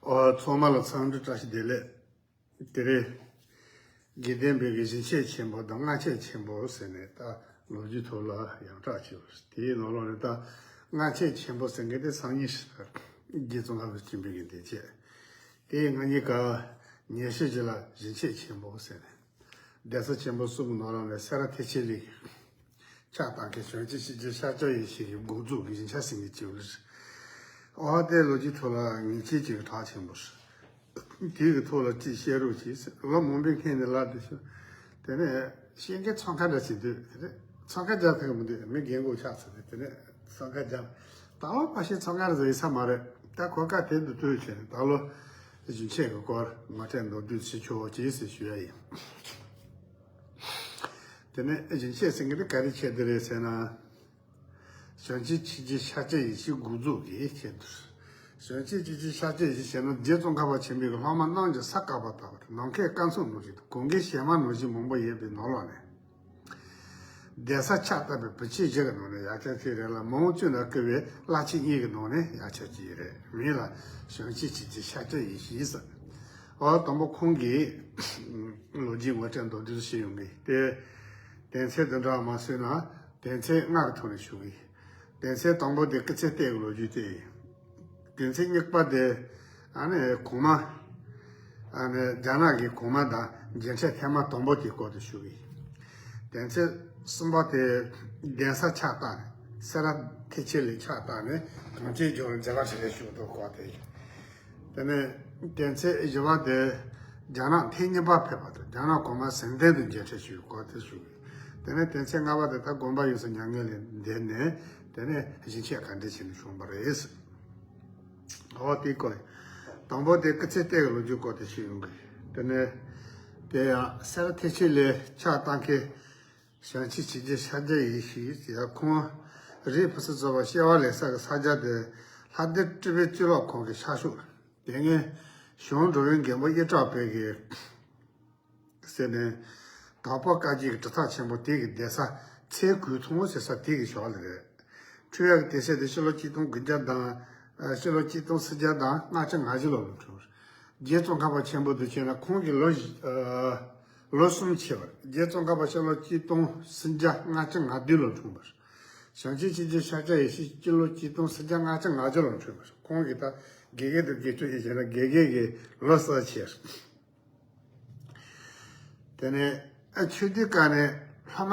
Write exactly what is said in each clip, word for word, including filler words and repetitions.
ཨོ། ཚང་མ་ལ་འཚམས་འདྲི་བཀྲ་ཤིས་བདེ་ལེགས། དེ་རིང་དགེ་ལྡན་པའི་གི་བྱིན་ཆད་ཆེན་པོ་དང་བརྔན་ཆད་ཆེན་པོ་ཟེར་ནས་ད་ལོ་རྒྱུས་ཐོག་ལ་ཡང་གྲགས་ཆེ་བ་རེད། དེའི་ནང་ལོགས་ནས་ད་བརྔན་ཆད་ཆེན་པོ་ཟེར་མཁན་དེ་སང་ཉིན་རེད། རྗེ་ཙོང་ཁ་པ་ཆེན་པོའི་གི་འདས་མཆོད། དེའི་སྔ་ཉིན་ཀ་ཉེར་ཞི་རྗེ་ལ་བྱིན་ཆད་ཆེན་པོ་ཟེར་ནས། གདན་ས་ཆེན་པོ་གསུམ་གྱི་ནང་ལོགས་ནས་སེ་ར་ཐེག་ཆེན་གླིང་ཕྱག་བཏང་མཁན་བྱོན་ཆེན་ཆོས་རྗེ་ཤཱཀྱ་ཡེ་ཤེས་ཀྱི་འགོ་འཛུགས་ཀྱི་བྱིན་ཆད་ཟིན་གྱི་བཅུ་རེད། ཨོ་དེ་ལོ་རྒྱུས་ཐོག་ལ་ངེས་ཅན་གྱི་གྲགས་ཆེན་པོ་རེད། དེའི་གི་ཐོག་ལ་ཅིག་བཤད་རོགས་གྱིས་ཟེར། ལོ་མང་པོའི་འཁོར་ནས་ལབ་དེ་ཤོད། དེ་ནས་བཤད་མཁན་ཚོང་ཁང་འདྲ་ཞིག་འདུག་དེ་ནས་ཚོང་ཁང་རྒྱག་ཐུབ་མི་འདུག་མི་རྒན་གོག་ཆགས་ཚར་ཚེ་དེ་ནས་ཚོང་ཁང་རྒྱག་ད་ལོ་ཕ་ཤི་ཚོང་ཁང་རེ་ཟ་ཡི་ས་མ་རེད། ད་གོ་སྐབས་དེ་འདུག་ཐུག་བྱས་ནས་ད་ལོ་བྱིན་ཆད་ཀྱི་སྐོར་ངོ་སྤྲོད་མདོར་བསྡུས་ཞུ་ཆོག་ཅིག་ཟེར་ཞུ་ཡ་ཡིན། དེ་ནས་བྱིན་ཆད་ཟེར་མཁན་དེ་ག་རེ་ཆེད་དུ་རེད་ཟེར་ན། བྱོན་ཆེན་ཆོས་རྗེ་ཤཱཀྱ་ཡེ་ཤེས་འགོ་འཛུགས་ཀྱི་ཆེད་དུ། བྱོན་ཆེན་ཆོས་རྗེ་ཤཱཀྱ་ཡེ་ཤེས་ཟེར་ན་རྗེ་ཙོང་ཁ་པ་ཆེན་པོའི་གི་སློབ་མ་རྣམས་ཀྱི་ས་བཀག་པ་ལྟ་བུ་དང་ནམ་མཁའི་སྐར་མཚམས་ནང་བཞིན་དང་གངྒཱའི་བྱེ་མ་ནང་བཞིན་མང་པོ་ཡིན་པའི་ནང་ལོགས་ནས། གདན་ས་ཕྱག་བཏབ་པའི་བུ་ཆེན་བཞི་གི་ནང་ནས་ཡ་ཆ་ཁྱེད་རེད་ལ་མང་བཙུན་ལ་བསྐུལ་བའི་བླ་ཆེན་གཉིས་ཀྱི་ནང་ནས་ཡ་ཆ་གཅིག་རེད། མིང་ལ་བྱོན་ཆེན་ཆོས་རྗེ་ཤཱཀྱ་ཡེ་ཤེས་ཟེར། ཨོ་དང་པོ་ཁོང་གི་ལོ་རྒྱུས་ངོ་སྤྲོད་མདོར་བསྡུས་ཞུ་ཡོང་གི་དེ། དོན་ཚན་དེ་འདྲ་མ་བཟོས་ན་དོན་ཚན་ལྔ་གི་ཐོག་ནས་ཞུ་གི། དོན་ཚན་དང་པོ་དེ་སྐུ་ཚེ་གཏེར་གྱི་ལོ་རྒྱུས་དེ་ཡིན། དོན་ཚན་གཉིས་པ་དེ་ཨ་ནི་གོང་མ། ཨ་ནི་རྒྱ་ནག་གི་གོང་མ་དང་མཇལ་འཕྲད་ཐེངས་མ་དང་པོ་དེའི་སྐོར་དུ་ཞུ་གི་ཡིན། དོན་ཚན་གསུམ་པ་དེ་གདན་ས་ཕྱག་བཏང་ནས་སེ་ར་ཐེག་ཆེན་གླིང་ཕྱག་བཏང་ནས་གངས་ཅན་ལྗོངས་ལ་མཇལ་ཁ་ཞུ་ལས་ཞུ་གི་འདུག་སྐོར་དེ་ཡིན། དེ་ནས་དོན་ཚན་བཞི་པ་དེ་རྒྱ་ནག་ཐེངས་གཉིས་པ་ཕེབས་པ་དང་རྒྱ་ནག་གོང་མ་ཟིན་ཐོན་དུ་མཇལ་འཕྲད་ཞུས་སྐོར་དེ་ཞུ་གི། དེ་ནས་དོན་ཚན་ལྔ་པ་དེ་ད་དགོན་པ་ཡོངས་སུ་མྱ་ངན་ལས་འདས་ནས་དེ་ནས་བྱིན་ཆད་ག་འདྲ་བྱས་ནས་བྱུང་བ་རེད། འོ་དེའི་སྐོར་དང་པོ་དེ་སྐུ་ཚེ་གཏེར་གྱི་ལོ་རྒྱུས་སྐོར་དེ་ཞུ་ཡོང་གི། དེ་ནས་དེ་ཡང་སེ་ར་ཐེག་ཆེན་གླིང་ཕྱག་བཏང་མཁན་བྱོན་ཆེན་ཆོས་རྗེ་ཤཱཀྱ་ཡེ་ཤེས་ཡ་ཁོང་རིགས་ཕུན་སུམ་ཚོགས་པ་སྐྱེ་བ་ལེན་ས་གི་ས་ཆ་དེ་ལྷ་ལྡན་སྤྲུལ་པའི་གཙུག་ལག་ཁང་གི་ཤར་ཕྱོགས། དེ་སྔོན་བྱང་འགྲོ་བའི་མགོན་པོ་ཨི་ཏྲ་པའི་གི་ཟེར་ནས་དྭགས་པོ་བཀའ་བརྒྱུད་ཀྱི་གྲུབ་མཐའ་ཆེན་པོ་དེ་གི་གདན་ས་མཚན་གུས་ཐང་ཟེར་ས་དེ་གི་ཕྱོགས་ལ་རེད། འཁྲུངས་ཡག་གི་དུས་ཚོད་དེ་ཕྱི་ལོ་གཅིག་སྟོང་དགུ་བརྒྱ་དང་། ཕྱི་ལོ་གཅིག་སྟོང་སུམ་བརྒྱ་དང་ལྔ་བཅུ་ང་བཞི་ལོ་ལ་འཁྲུངས། རྗེ་ཙོང་ཁ་པ་ཆེན་པོ་དུ་བྱས་ན་ཁོང་གི་ལོ་བཞི། ལོ་གསུམ་ཆེ་བར་རྗེ་ཙོང་ཁ་པ་ཕྱི་ལོ་གཅིག་སྟོང་སུམ་བརྒྱ་ལྔ་བཅུ་ང་བདུན་ལོ་འཁྲུངས་པར། བྱང་ཆུབ་ཆོས་རྗེ་ཤཱཀྱ་ཡེ་ཤེས་སྤྱི་ལོ་གཅིག་སྟོང་སུམ་བརྒྱ་ལྔ་བཅུ་ང་བརྒྱད་ལོ་འཁྲུངས་པར་ཁོང་གིས་ད་དགེ་རྒན་དུ་དགེ་ཕྲུག་ཡིན་ཞེ་ན་དགེ་རྒན་གྱི་ལོ་གསར་ཆེར། དེ་ནས་ཆོས་སྡེ་ཁག་ནས་ལྷ་མ་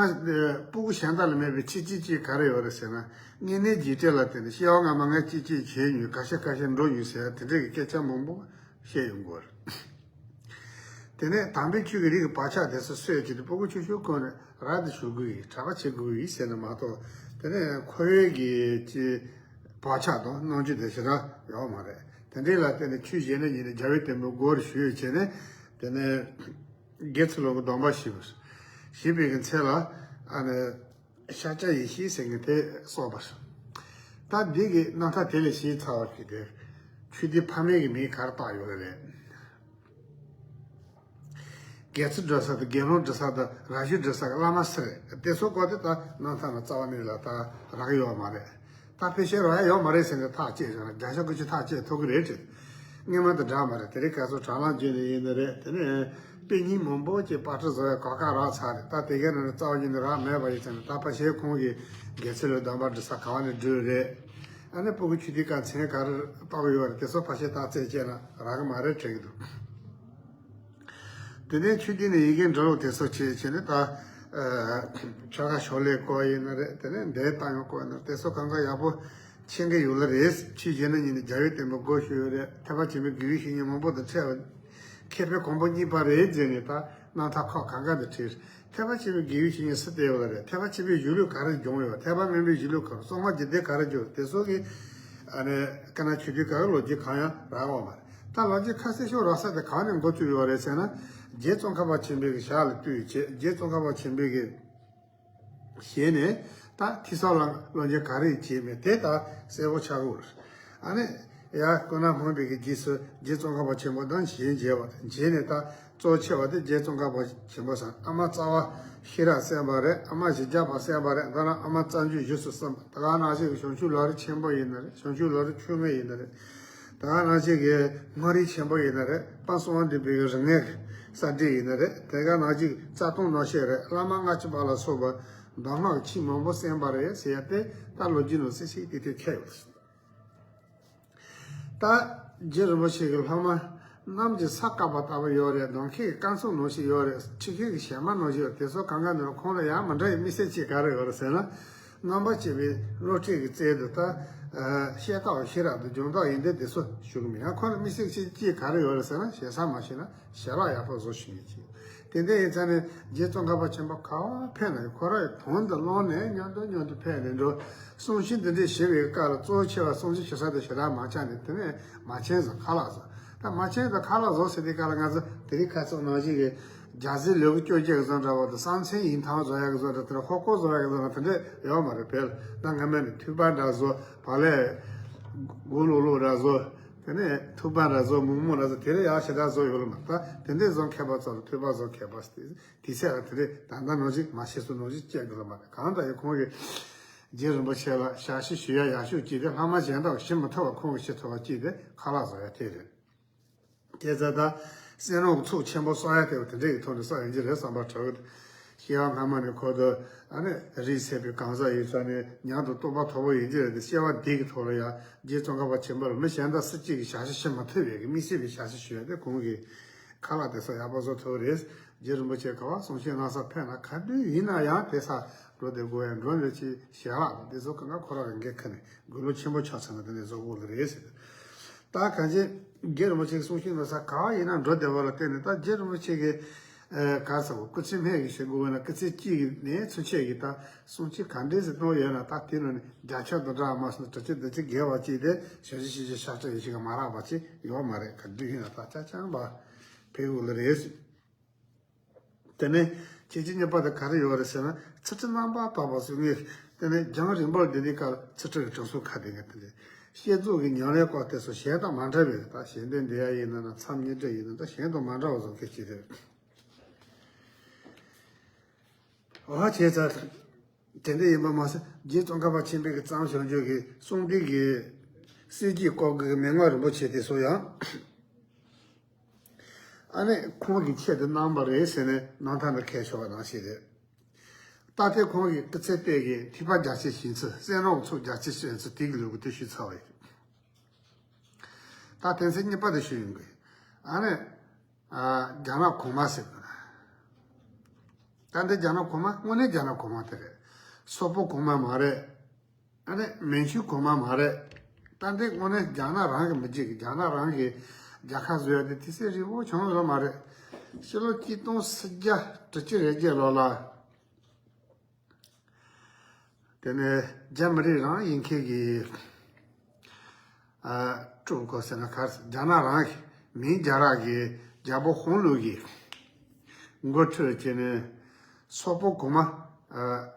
སྤུ་གུ་གཞན་དག་ལ་མེད་པའི་ཆེ་ཆེ་ཆེ་ག་རེ་ཡོད་རེད་ཟེར་ན་བསྙེན་གནས་རྒྱས་སྤྲོས་ལ་བརྟེན་ནས་སྐྱེ་བ་སྔ་མ་ངས་ཅི་ཅི་བྱས་མྱོང་ག་ཤེད་ག་ཤེད་འགྲོ་མྱོང་ཟེར་དེ་འདྲ་གི་སྐད་ཆ་མང་པོ་བཤད་ཡོང་གི་ཡོད་རེད། དེ་ནས་དམ་པའི་ཆོས་ཀྱི་རིགས་ཀྱི་བག་ཆགས་དེ་ཚོ་སོས་བྱས་ཏེ་སྤུ་གུ་ཆུང་ཆུང་ཁོ་ནས་རབ་ཏུ་བྱུང་དགོས་ཡིན་གྲྭ་པ་བྱེད་དགོས་ཡིན་ཟེར་ནས་མ་གཏོགས་དེ་ནས་འཁོར་བའི་གི་ཅི་བག་ཆགས་དང་སྣང་རྒྱུ་དེ་ཞེ་དྲག་ཡོད་མ་རེད། དེ་འདྲའི་ལ་བརྟེན་ནས་ཆོས་བྱས་ན་ཡིན་ན་རྒྱལ་བའི་བསྟན་པའི་སྒོར་ཞུས་བྱས་ནས་དེ་ནས་དགེ་ཚུལ་སློང་གི་སྡོམ་པ་བཞེས་པ། བཞེས་པའི་གི་ཚེ་ལ་ཨ་ནི། ཤཱཀྱ་ཡེ་ཤེས་ཟེར་མཁན་དེ་གསོལ་བར། ད་འདི་གི་རྣམ་ཐར་དེ་ལས་ཤེས་ཚར་བ་ཞིག་དེ། ཆོས་འདི་ཕ་མེས་ཀྱི་མིང་ག་རེ་བཏགས་ཡོད་རེད། དགེ་ཚུལ་སྒྲུབ་ས་དང་དགེ་སློང་སྒྲུབ་ས་དང་རང་གཞན་སྒྲུབ་ས་གི་བླ་མ་སུ་རེད་དེ་ཚོ་སྐོར་དེ་ད་རྣམ་ཐར་ན་རྩ་བ་ནས་ལ་ད་རག་ཡོད་མ་རེད། ད་ཕལ་ཆེར་རག་ཡོད་མ་རེད་ཟེར་ནས་ཐག་བཅད་བཞག་ན་བརྒྱ་ཆ་དགུ་བཅུ་ཐག་བཅད་ཐུབ་ཀྱི་རེད་དྲན། སྔོན་མ་དང་འདྲ་མ་རེད། དེ་རིང་ཁ་སང་དྲ་ལམ་བརྒྱུད་ནས་ཡིན་ནི་རེད། དེ་ནས་དཔེ་རྙིང་མང་པོ་ཅིག་པར་སྐྲུན་བཟོ་བའི་གོ་སྐབས་རག་ཚར་རེད། ད་དེ་གའི་ནང་ནས་རྩ་བ་ཉིད་ནས་རག་མེད་པ་ཡིན་ཙང་ད་ཕལ་ཆེར་ཁོང་གིས་དགེ་ཚུལ་ལ་སྡོམ་པ་སྒྲུབ་ས་ག་བ་ནས་སྒྲུབ་རེད། ཨ་ནི་སྤུ་གུ་ཆུང་དུས་སྐབས་མཚན་ག་རེ་བཏགས་ཡོད་རེད་དེ་ཚོ་ཕལ་ཆེར་ད་རྩད་བཅད་ན་རག་གི་མ་རེད་དྲན་གྱི་འདུག་དེ་ནས་ཆོས་སྡེ་ནས་ཡི་གེ་འབྲི་ཀློག་དེ་ཚོ་བྱས་བྱས་ནས་ད་ཆོ་ག་ཕྱག་ལེན་སྐོར་ཡིན་ན་རེད། དེ་ནས་འདས་རྟགས་ཡང་སྐོར་ཡིན་ན་རེད། དེ་ཚོ་གང་ག་ཡག་པོ་མཁྱེན་གྱི་ཡོད་ལ་རེད། ཆོས་བྱས་ན་ཡིན་ན་རྒྱལ་བའི་བསྟན་པའི་སྒོ་ཕྱེ་ཡོད་རེད། ཐེག་པ་ཆེན་པོའི་དགེ་བའི་བཤེས་གཉེན་མང་པོ་དང་འཕྲད་པ། མཁས་པའི་གོང་བུ་གཉིས་པ་རེད་ཟེར་ནས་ད་རྣམ་ཐར་ཁག་གང་ག་འདི་བྲིས། ཐེག་པ་ཆེན་པོའི་དགེ་བའི་བཤེས་གཉེན་སུ་བསྟེན་ཡོད་ལ་རེད། ཐེག་པ་ཆེན་པོའི་གཞུང་ལུགས་ག་རེ་སྦྱོང་ཡོད། ཐེག་པ་དམན་པའི་གཞུང་ལུགས་ག་རེ། གསང་སྔགས་རྒྱུད་སྡེ་ག་རེ་སྦྱོང་ཡོད། དེ་ཚོ་གི་ཨ་ནི་དཀར་ནག་ཆོས་སྡེ་ག་རེ་ལོ་རྒྱུས་གང་ཡང་རག་ཡོད་མ་རེད། ད་ལོ་རྒྱུས་ཁ་གསལ་ཤོས་རག་ས་དེ་གང་ནས་འགོ་བཙུགས་ཡོད་རེད་ཟེར་ན། རྗེ་ཙོང་ཁ་པ་ཆེན་པོའི་གི་ཞལ་ལ་ལྟོས་བྱས། རྗེ་ཙོང་ཁ་པ་ཆེན་པོའི་གི་ཞལ་ནས་ད་ཐོས་བསམ་ལ་བློ་འགྱོད་ག་རེ་བྱས་མེད་དེ་ད་གསལ་པོ་ཆགས་ཀྱི་ཡོད་རེད། ཨ་ནི་ཡར་སྐུ་ན་སྨོན་པའི་གི་རྗེས་སུ་རྗེ་ཙོང་ཁ་པ་ཆེན་པོ་དང་ཞལ་མཇལ་བ་དང་། མཇལ་ནས་ད་གཙོ་ཆེ་བ་དེ་རྗེ་ཙོང་ཁ་པ་ཆེན་པོ་ཟེར། ཨ་མ་རྩ་བ་ཤེས་རབ་སེམས་དཔའ་རེད། ཨ་མ་བཞི་བརྒྱ་པ་སེམས་དཔའ་རེད། མདོར་ན་ཨ་མ་རྩ་འཇུག་བཞུགས་སུ་གསན་པ། ད་ག་ནང་བཞིན་བྱང་ཆུབ་ལམ་རིམ་ཆེན་པོ་ཡིན་ན་རེད། བྱང་ཆུབ་ལམ་རིམ་ཆུང་ངུ་ཡིན་ན་རེད། ད་ ད་ག་ནང་བཞིན་གྱི་མངའ་རིས་ཆེན་པོ་ཡིན་ན་རེད། དཔལ་གསང་བ་འདུས་པའི་རིག་གནས་ཀྱི་ས་བྲིས་ཡིན་ན་རེད། དེ་ག་ནང་བཞིན་རྩ་ལྟུང་ནང་བཤད་རེད། བླ་མ་ལྔ་བཅུ་པ་ལ་སོགས་པ་གདམས་ངག་ཆོས་མང་པོ་གསན་པ་རེད་ཟེར་ཡ་དེ་ད་ལོ་རྒྱུས་ནང་གསལ་ཤིག་དེ་དེ་ཁྱེར་ཡོད། ད་རྗེ་རིན་པོ་ཆེ་གི་སློབ་མ་གནམ་གྱི་ས་བཀབ་པ་ལྟ་བུ་ཡོད་རེད། གདོང་ཁའི་སྐར་ཚོགས་ནང་བཞིན་ཡོད་རེད། ཆུ་ཁའི་གི་བྱེ་མ་ནང་བཞིན་ཡོད། དེ་ཚོ་གང་ག་ནས་ཁོང་ལ་ཡང་མི་འདྲ་བའི་དམིགས་བསལ་ཅིག་ག་རེ་ཡོད་རེད་ཟེར་ན། རྣམ་པར་དཔྱོད་པའི་བློ་གྲོས་ཀྱི་རྩལ་དུ་ད་ཨ་བཤད་སྟངས་ཤེས་རབ་ཏུ་སྦྱོང་སྟངས་ཡིན་ཏེ་དེ་ཚོ་ཞུ་གི་མེད། ཡང་ཁོ་ལ་དམིགས་བསལ་ཅིག་ཅིག་ག་རེ་ཡོད་རེད་ཟེར་ན། ཞེ་ས་མ་ཤེས་ན་ཞལ་ལག་ཡག་པོ་བཟོ་ཤེས་ངེས་ཅིག་དེ་འདྲ་ཡིན་ཙང་ནས་རྗེ་ཙོང་ཁ་པ་ཆེན་པོ་ག་བ་ཕེབས་ན་ཡང་ཁོ་རང་གི་དོན་དུ་བླངས་ནས་མཉམ་དུ་མཉམ་དུ་ཕེབས་ནས་འགྲོ། གསུང་ཆོས་འདི་འདྲའི་ཞུ་བའི་སྐབས་ལ་གཙོ་བོ་ཆེ་བ་གསུང་ཆོས་ཞུ་ས་དེ་ཞེ་དྲག་མ་ཆགས་ནས། དེ་ནས་མ་ཆེན་བཟོ་ཁ་ལག་བཟོ། ད་མ་ཆེན་དང་ཁ་ལག་བཟོ་ཟེར་དུས་སྐབས་ལ་ང་ཚོ་དེ་རིང་ཁ་སང་ནང་བཞིན་གྱི་རྒྱ་རྫས་ལེའུ་བཅོ་བརྒྱད་ཀྱི་བཟོ་འདྲ་བ་དང་། གསང་ཆེན་ཡིན་ཐང་བཟོ་ཡག་གི་བཟོ་འདྲ་དང་། ཧོ་ཀོ་བཟོ་ཡག་གི་བཟོ་འདྲ་དེ་འདྲ་ཡོད་མ་རེད། བོད་ལ་ད་སྔ་མ་ནས་ཐུབ་པ་འདྲ་བཟོ། བག་ལེབ་སྒོ་ལོག་ལོག་འདྲ་བཟོ། དེ་ནས་ཐུབ་པ་འདྲ་བཟོ། མུག་མུག་འདྲ་བཟོ། དེ་རེ་ཡག་ཞེ་དྲག་བཟོ་ཡོད་ལ་མ། ད་དེ་འདྲས་བཟོ་མཁས་པ་ཚོ་ལ་ཐུབ་པ་བཟོ་མཁས་པ་ཟེར་དེ་ཚད་ལ་དེ་འདྲས་ད་ལྟ་ནང་བཞིན་མ་ཤེས་སུ་ནང་བཞིན་བཅད་དགོས་ལ་མ་རེད། གང་ལྟར་ཡང་ཁོང་གིས་རྗེ་རིན་པོ་ཆེ་ལ་ཞབས་ཕྱི་ཞུ་ཡ་ཡག་ཤོས་ཅིག་དེ་བླ་མ་གཞན་དག་ཞུ་མི་ཐུབ་པ་ཁོང་གིས་ཞུ་ཐུབ་པ་ཅིག་དེ་ཁ་ལག་བཟོ་ཡ་དེ་རེད། དེ་ཚ་ད་བསོད་ནམས་ཚོགས་ཆེན་པོ་གསོག་ཡ་དེ་བ་དེ་འདྲ་གི་ཐོག་ནས་བསགས་ཡིན་གྱི་རེད་བསམ་པ་དྲག་གི། སྐྱེ་བ་སྔ་མ་ནས་ཁོ་ཚོ་ཨ་ནི་རིགས་སད་པའི་གང་ཟག་ཡིན་ས་ནས་མྱང་དང་རྟོགས་པ་མཐོ་པོ་ཡིན་གྱི་རེད་དེ། སྐྱེ་བ་འདི་གི་ཐོག་ལ་ཡང་རྗེ་ཙོང་ཁ་པ་ཆེན་པོ་ལ་མི་གཞན་དག་སུ་གཅིག་གིས་ཞབས་ཕྱི་ཞུ་མ་ཐུབ་པའི་གི་དམིགས་བསལ་གྱི་ཞབས་ཕྱི་ཞུ་ཡ་དེ་ཁོང་གིས་ཁ་ལག་དེ་ཚོ་ཡག་པོ་བཟོ་ཐུབ་རེད། རྗེ་རིན་པོ་ཆེ་ག་བ་གསུང་ཆོས་གནང་ས་ཕེབས་ན་ག་དུས་ཡིན་ན་ཡང་དེ་ས་འགྲོ་བསྡད་དགོས་ཡ་འགྲོ་འདོད་ཅིག་ཞལ་ལག་དང་དེ་ཚོ་གང་ག་ཁོ་རང་གི་འགན་ཁུར་ནས་དགུང་ལོ་ཆེན་པོ་ཆགས་ཚར་ན་དེ་ནས་བཟོ་དགོས་ཀྱི་རེད་ཟེར། ད་གང་ཅི་རྗེ་རིན་པོ་ཆེ་གི་གསུང་ཆོས་གནང་ས་ག་བ་ཡིན་ན་འགྲོ་བསྡད་པ་ལ་བརྟེན་ནས། ད་རྗེ་རིན་པོ་ཆེ་གི་ཨ་ག་ཟེར་བ་སྐུ་ཚེ་སྨད་ཀྱི་ཞུ་དགོས་ན་སྐུ་ཚེ་གཅིག་གི་ནས་ཚུན་ཆད་ཀྱི་ད་གསུང་ཆོས་ག་འདྲས་ཟེར་གནང་ཡོད་ན། ད་དེ་ནང་ནས་བརྒྱ་ཆ་དང་འདྲ་མ་སོང་དྲུག་ཅུ་བདུན་ཅུ་བརྒལ་བ་ཅིག་དེ་ཞབས་ཕྱི་ཞུ་རྒྱུ་ཤ་སྟག་ཡེ་ཤེས་ཀྱིས་མ་རག་པ་ཅིག་ཡོད་མ་རེད། ག་དུས་ཡིན་ན་ད་ཆ་ཚང་བ་ཕེབས་དགོས་ལ་རེད། དེ་ནས་ཁྱེད་ཀྱི་གཉིས་པ་དེ་ག་རེ་ཡོད་རེད་ཟེར་ན། ཚུལ་ཁྲིམས་རྣམ་པར་དག་པ་སོགས་ངས་དེ་ནས་རྒྱང་རིང་པོར་བསྡད་དུས་སྐབས་ཚུལ་ཁྲིམས་ཀྱི་གྲངས་སུ་ཁ་བསྡད་མཁན་དེ་འདྲ། བསྐྱེད་རྫོགས་ཀྱི་ཉམས་ལེན་སྐོར་དེ་ཚོ་གཞན་དང་མ་འདྲ་བའི། ད་གཞན་དོན་འདི་ཡ་ཡིན་ན་ན་མཚམས་གཉིས་འདྲ་ཡིན་ན་འདྲ། གཞན་དང་མ་འདྲ་བ་བཟོ་མཁན་ཅིག་རེད། འོ་བྱས་ཙང་དེ་འདྲ་ཡིན་པ་མ་ཟད་རྗེ་ཙོང་ཁ་པ་ཆེན་པོའི་གི་བརྩམས་བཞག་རྒྱུ་གི་གསུང་འདི་གི་སྲོལ་འབྱེད་སྐོར་གྱི་མན་ངག་རིན་པོ་ཆེ་དེ་ཚོ་ཡང་ཨ་ནི་ཁོང་གིས་ཆེད་དུ་གནང་བ་རེད་ཟེར་ནས་ནང་ཐང་དུ་ཁས་ཤོར་བ་ནང་བཞིན་རེད། ད་ལྟའི་ཁོང་གི་སྐུ་ཚེ་གཏེར་གྱི་ཐེག་པ་རྒྱ་ཆེར་ཞེན་ཚུལ། བསོད་ནམས་ཚོགས་རྒྱ་ཆེར་ཞེན་ཚུལ་དེ་གི་ལུགས་དེ་ཞུས་ཚར་བ་ཡིན། ད་དོན་ཚན་གཉིས་པ་དེ་ཞུ་ཡོང་གི། ཨ་ནི་ཨ་རྒྱ་ནག་གོང་མ་ཟེར་གི་རེད། ད་འདི་རྒྱ་ནག་གོང་མ་དངོས་གནས་རྒྱ་ནག་གོང་མ་དེ་རེད། སོག་པོ་གོང་མ་མ་རེད། ཨ་ནི་མན་ཇུ་གོང་མ་མ་རེད། ད་འདི་དངོས་གནས་རྒྱ་ནག་རང་གི་མི་རྒྱུད་ཀྱི་རྒྱ་ནག་རང་གི་རྒྱལ་ཁ་བཟོ་ཡ་དེ་དུས་ཚོད་རིང་པོ་བྱུང་ཡོད་མ་རེད། ཕྱི་ལོ་གཅིག་སྟོང་དགུ་བརྒྱ་དྲུག་ཅུ་རེ་བརྒྱད་ལོ་ལ། དེ་ནས་རྒྱ་མི་རིགས་རང་ཡིན་མཁན་གྱི་ཨ་ཀྲུང་གོ་ཟེར་ན་ག་རེ་ཟེར། རྒྱ་ནག་རང་གི་མིང་རྒྱ་ར་གི་རྒྱལ་པོ་ཧོང་ལུའུ་གི་འགོ་ཁྲིད་བྱས་ནས་སོག་པོ་གོང་མ་ཨ་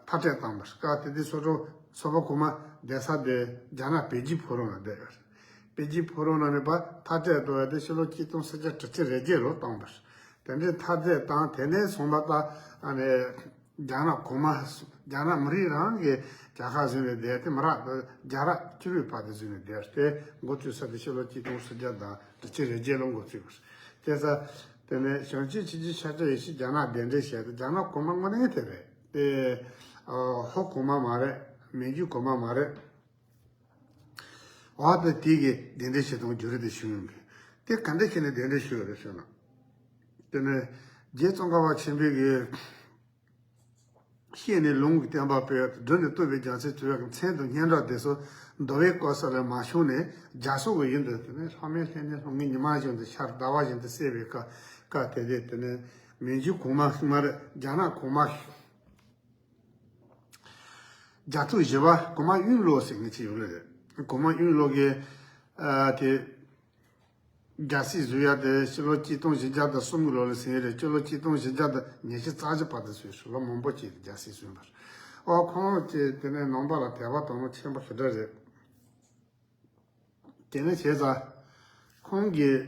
མཐར་སྐྲོད་བཏང་བ་རེད། སྐབས་དེ་དུས་སོག་པོ་སོག་པོ་གོང་མ་བསྡད་ས་དེ་རྒྱ་ནག་པེ་ཅིན་ཕོ་བྲང་ལ་བསྡད་ཡོད་རེད། པེ་ཅིན་ཕོ་བྲང་ནང་ནས་ཕར་མཐར་སྐྲོད་གཏོང་ཡ་དེ་ཕྱི་ལོ་གཅིག་སྟོང་དགུ་བརྒྱ་དྲུག་ཅུ་རེ་བརྒྱད་ལོ་བཏང་བ་རེད། དེ་འདྲའི་མཐར་སྐྲོད་བཏང་། དེ་ནས་བཟུང་བ་ད་ཨ་ནི་རྒྱ་ནག་གོང་མ། རྒྱ་ནག་མི་རིགས་རང་གི་རྒྱལ་ཁ་བཟུང་ནས་བསྡད་དེ་མ་རག་རྒྱ་ར་སྐྱུ་རུའི་བར་དུ་བཟུང་ནས་བསྡད་དེ་འགོ་བཙུགས་ས་དེ་ཕྱི་ལོ་གཅིག་སྟོང་དགུ་བརྒྱ་དང་དྲུག་ཅུ་རེ་བརྒྱད་ལོ་འགོ་བཙུགས་པ་རེད། དེ་ཚ་དེ་ནས་བྱང་ཆུབ་ཆོས་ཀྱི་ཕྱག་རྒྱ་ཡེ་ཤེས་རྒྱ་ནག་གདན་འདྲེན་བྱས་ཏེ། རྒྱ་ནག་གོང་མ་དངོས་གནས་དེ་རེད་དེ། ཧོ་གོང་མ་མ་རེད། མན་ཇུ་གོང་མ་མ་རེད། འོ་ད་དེ་གི་གདན་འདྲེན་བྱེད་སྟངས་བརྒྱུད་རིམ་དེ་ཞུ་ཡོང་གི། དེ་ག་འདྲ་བྱས་ནས་གདན་འདྲེན་ཞུས་ཡོད་རེད་ཟེར་ན། དེ་ནས་རྗེ་ཙོང་ཁ་པ་ཆེན་པོའི་གི་བཤད་ནས་ལུང་གི་བསྟན་པ་སྤེལ། སྒྲུབ་ནས་བསྟོད་པའི་རྒྱ་མཚོ་བྲི་བའི་མཚན་དང་སྙན་གྲགས་དེ་ཚོ་འདོ་བའི་སྐོར་ས་ལས་མ་བྱུང་ནས་རྒྱ་སོག་གི་ཡུལ་དུ། དེ་ནས་ལྷ་མིན་ལྷ་ནས་ལྷོ་ངེས་ཉི་མ་བཞིན་དུ་ཤར། ཟླ་བ་བཞིན་དུ་གསལ་བའི་སྐབས་སྐབས་དེ་དེ་དེ་ནས་མན་ཇུ་གོང་མ་ཞིག་མ་རེད། རྒྱ་ནག་གོང་མ་རྒྱ་ཐུག་བཞི་པ་གོང་མ་ཡུན་ལོ་ཟེར་མཁན་ཅིག་ཡོད་རེད། གོང་མ་ཡུན་ལོ་གིས་ཨ་དེ་རྒྱལ་སྲིད་བཟུང་ཡ་དེ་ཕྱི་ལོ་གཅིག་སྟོང་བཞི་བརྒྱ་དང་གསུམ་གྱི་ལོ་ལ་ཟིན་ཡོད་རེད། ཕྱི་ལོ་གཅིག་སྟོང་བཞི་བརྒྱ་དང་ཉི་ཤུ་རྩ་བཞི་བར་དུ་བཟུང་ཡོད་རེད། ལོ་མང་པོ་ཅིག་རྒྱལ་སྲིད་བཟུང་བ་རེད། ཨོ་ཁོང་ཅིག་དེ་ནས་ནང་པ་ལ་དད་པ་དང་པོ་ཆེན་པོ་ཞེ་དྲག་རེད། དེ་ནས་བྱས་ཙང་ཁོང་གིས་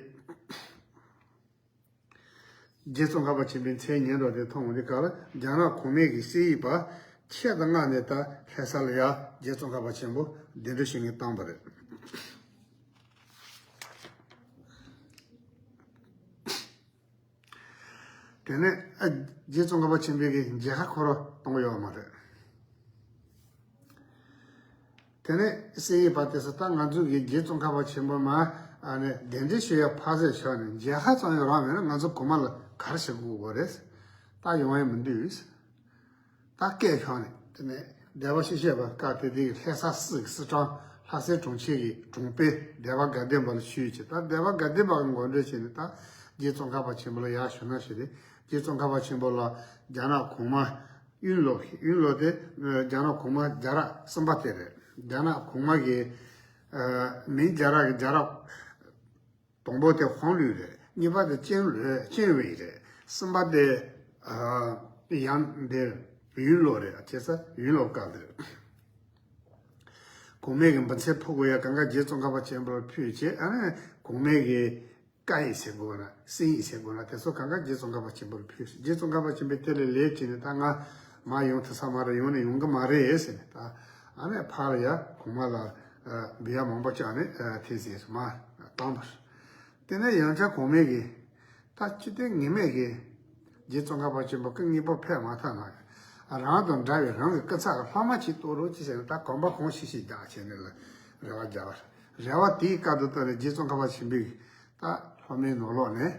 རྗེ་ཙོང་ཁ་པ་ཆེན་པོའི་མཚན་སྙན་གྲགས་དེ་མཐོང་བ་འདི་ག་ལ་རྒྱ་ནག་གོང་མའི་གི་གསེར་ཡིག་པ་ཆེད་དུ་མངགས་ནས་ད་ལྷ་ས་ལ་ཡ་རྗེ་ཙོང་ཁ་པ་ཆེན་པོ་གདན་འདྲེན་ཞུ་མཁན་བཏང་བ་རེད། དེ་ནས་ཨ་རྗེ་ཙོང་ཁ་པ་ཆེན་པོའི་གི་མཇལ་ཁ་ཁོ་རང་གཏོང་གི་ཡོད་མ་རེད། དེ་ནས་གསན་ཡས་པ་དེ་ཚོ་ད་ང་ཚོ་གི་རྗེ་ཙོང་ཁ་པ་ཆེན་པོ་མ་ཨ་ནི་གདན་འདྲེན་ཞུ་ཡ་ཕར་ཚུར་ཕྱོགས་ནས་མཇལ་ཁ་ཙམ་ཡང་རག་མེད་ན་ང་ཚོ་གོང་མ་ལ་ག་རེ་བྱེད་དགོས་པ་རེད། ད་ཡོང་ཡ་མི་འདུག་ད་སྐད་ཤོར་ནས་དེ་ནས་སྡེ་པ་སྤྱི་བཤད་པ་སྐབས་དེ་དུས་ལྷ་ས་སྲིད་ཀྱི་སྲིད་ཁྲིམས་ལྷ་སའི་གྲོང་ཁྱེར་གྱི་གྲོང་དཔོན་སྡེ་པ་དགའ་ལྡན་པ་ལ་ཞུས་བྱས། ད་སྡེ་པ་དགའ་ལྡན་པ་གི་མགོ་འདྲེན་བྱས་ནས་ད་རྗེ་ཙོང་ཁ་པ་ཆེན་པོ་ལ་ཡར་ཞུ་ན་ཞུ་དེ། རྗེ་ཙོང་ཁ་པ་ཆེན་པོ་ལ་རྒྱ་ནག་གོང་མ་ཡུན་ལོ། ཡུན་ལོ་དེ་རྒྱ་ནག་གོང་མ་རྒྱ་ར་གསུམ་པ་དེ་རེད། རྒྱ་ནག་གོང་མ་གི་མིང་རྒྱ་ར་གི་རྒྱ་ར། དང་པོ་དེ་ཧོང་ལུའུ་རེད། གཉིས་པ་དེ་ཅན་ལུའུ་ཅན་ཝེ་རེད། གསུམ་པ་དེ་ཡང་དེ་ཡུན་ལོ་རེད། བྱས་ཙང་ཡུན་ལོ་སྐབས་དེ་རེད། གོང་མའི་གི་འབུལ་ཚད་ཕུལ་དགོས་ཡ་གང་ག་རྗེ་ཙོང་ཁ་པ་ཆེན་པོར་ཕུལ་བྱས། ཨ་ནི་གོང་མའི་གི་བཀའ་ཡིག་ཟེར་དགོས་ན་གསན་ཡིག་ཟེར་དགོས་ན་དེ་ཚོ་གང་ག་རྗེ་ཙོང་ཁ་པ་ཆེན་པོར་ཕུལ། རྗེ་ཙོང་ཁ་པ་ཆེན་པོས་དེ་ལས་ལས་བྱས་ནས་ད་ང་མ་ཡོང་ཐུབ་ས་མ་རེད། ཡོང་ནས་ཡོང་གི་མ་རེད་ཟེར་ནས་ད་ཨ་ནི་ཕར་ཡ་གོང་མ་ལ་འབུལ་ཡ་མང་པོ་བཅག་ནས་དེ་ཟེར་མ་བཏང་བར། དེ་ནས་ཡང་བསྐྱར་གོང་མའི་གི་ད་ཅི་སྟེ་ངེས་མེད་ཀྱི་རྗེ་ཙོང་ཁ་པ་ཆེན་པོ་སྐུ་དངོས་པོ་ཕེབས་མ་ཐག་ན་རང་དང་འདྲ་བའི་རང་གི་སྐུ་ཚབ་ཀྱི་སློབ་མ་ཅིག་གཏོང་རོགས་ཅིག་ཟེར་ནས་ད་གོམ་པ་གང་ཤེས་ཤེས་རྒྱག་བྱས་ནས་ལ་རེ་བ་རྒྱག་པ་རེད། རེ་བ་དེའི་སྐབས་དུ་བཏང་ནས་རྗེ་ཙོང་ཁ་པ་ཆེན་པོས་ད་སློབ་མའི་ནང་ལོགས་ནས་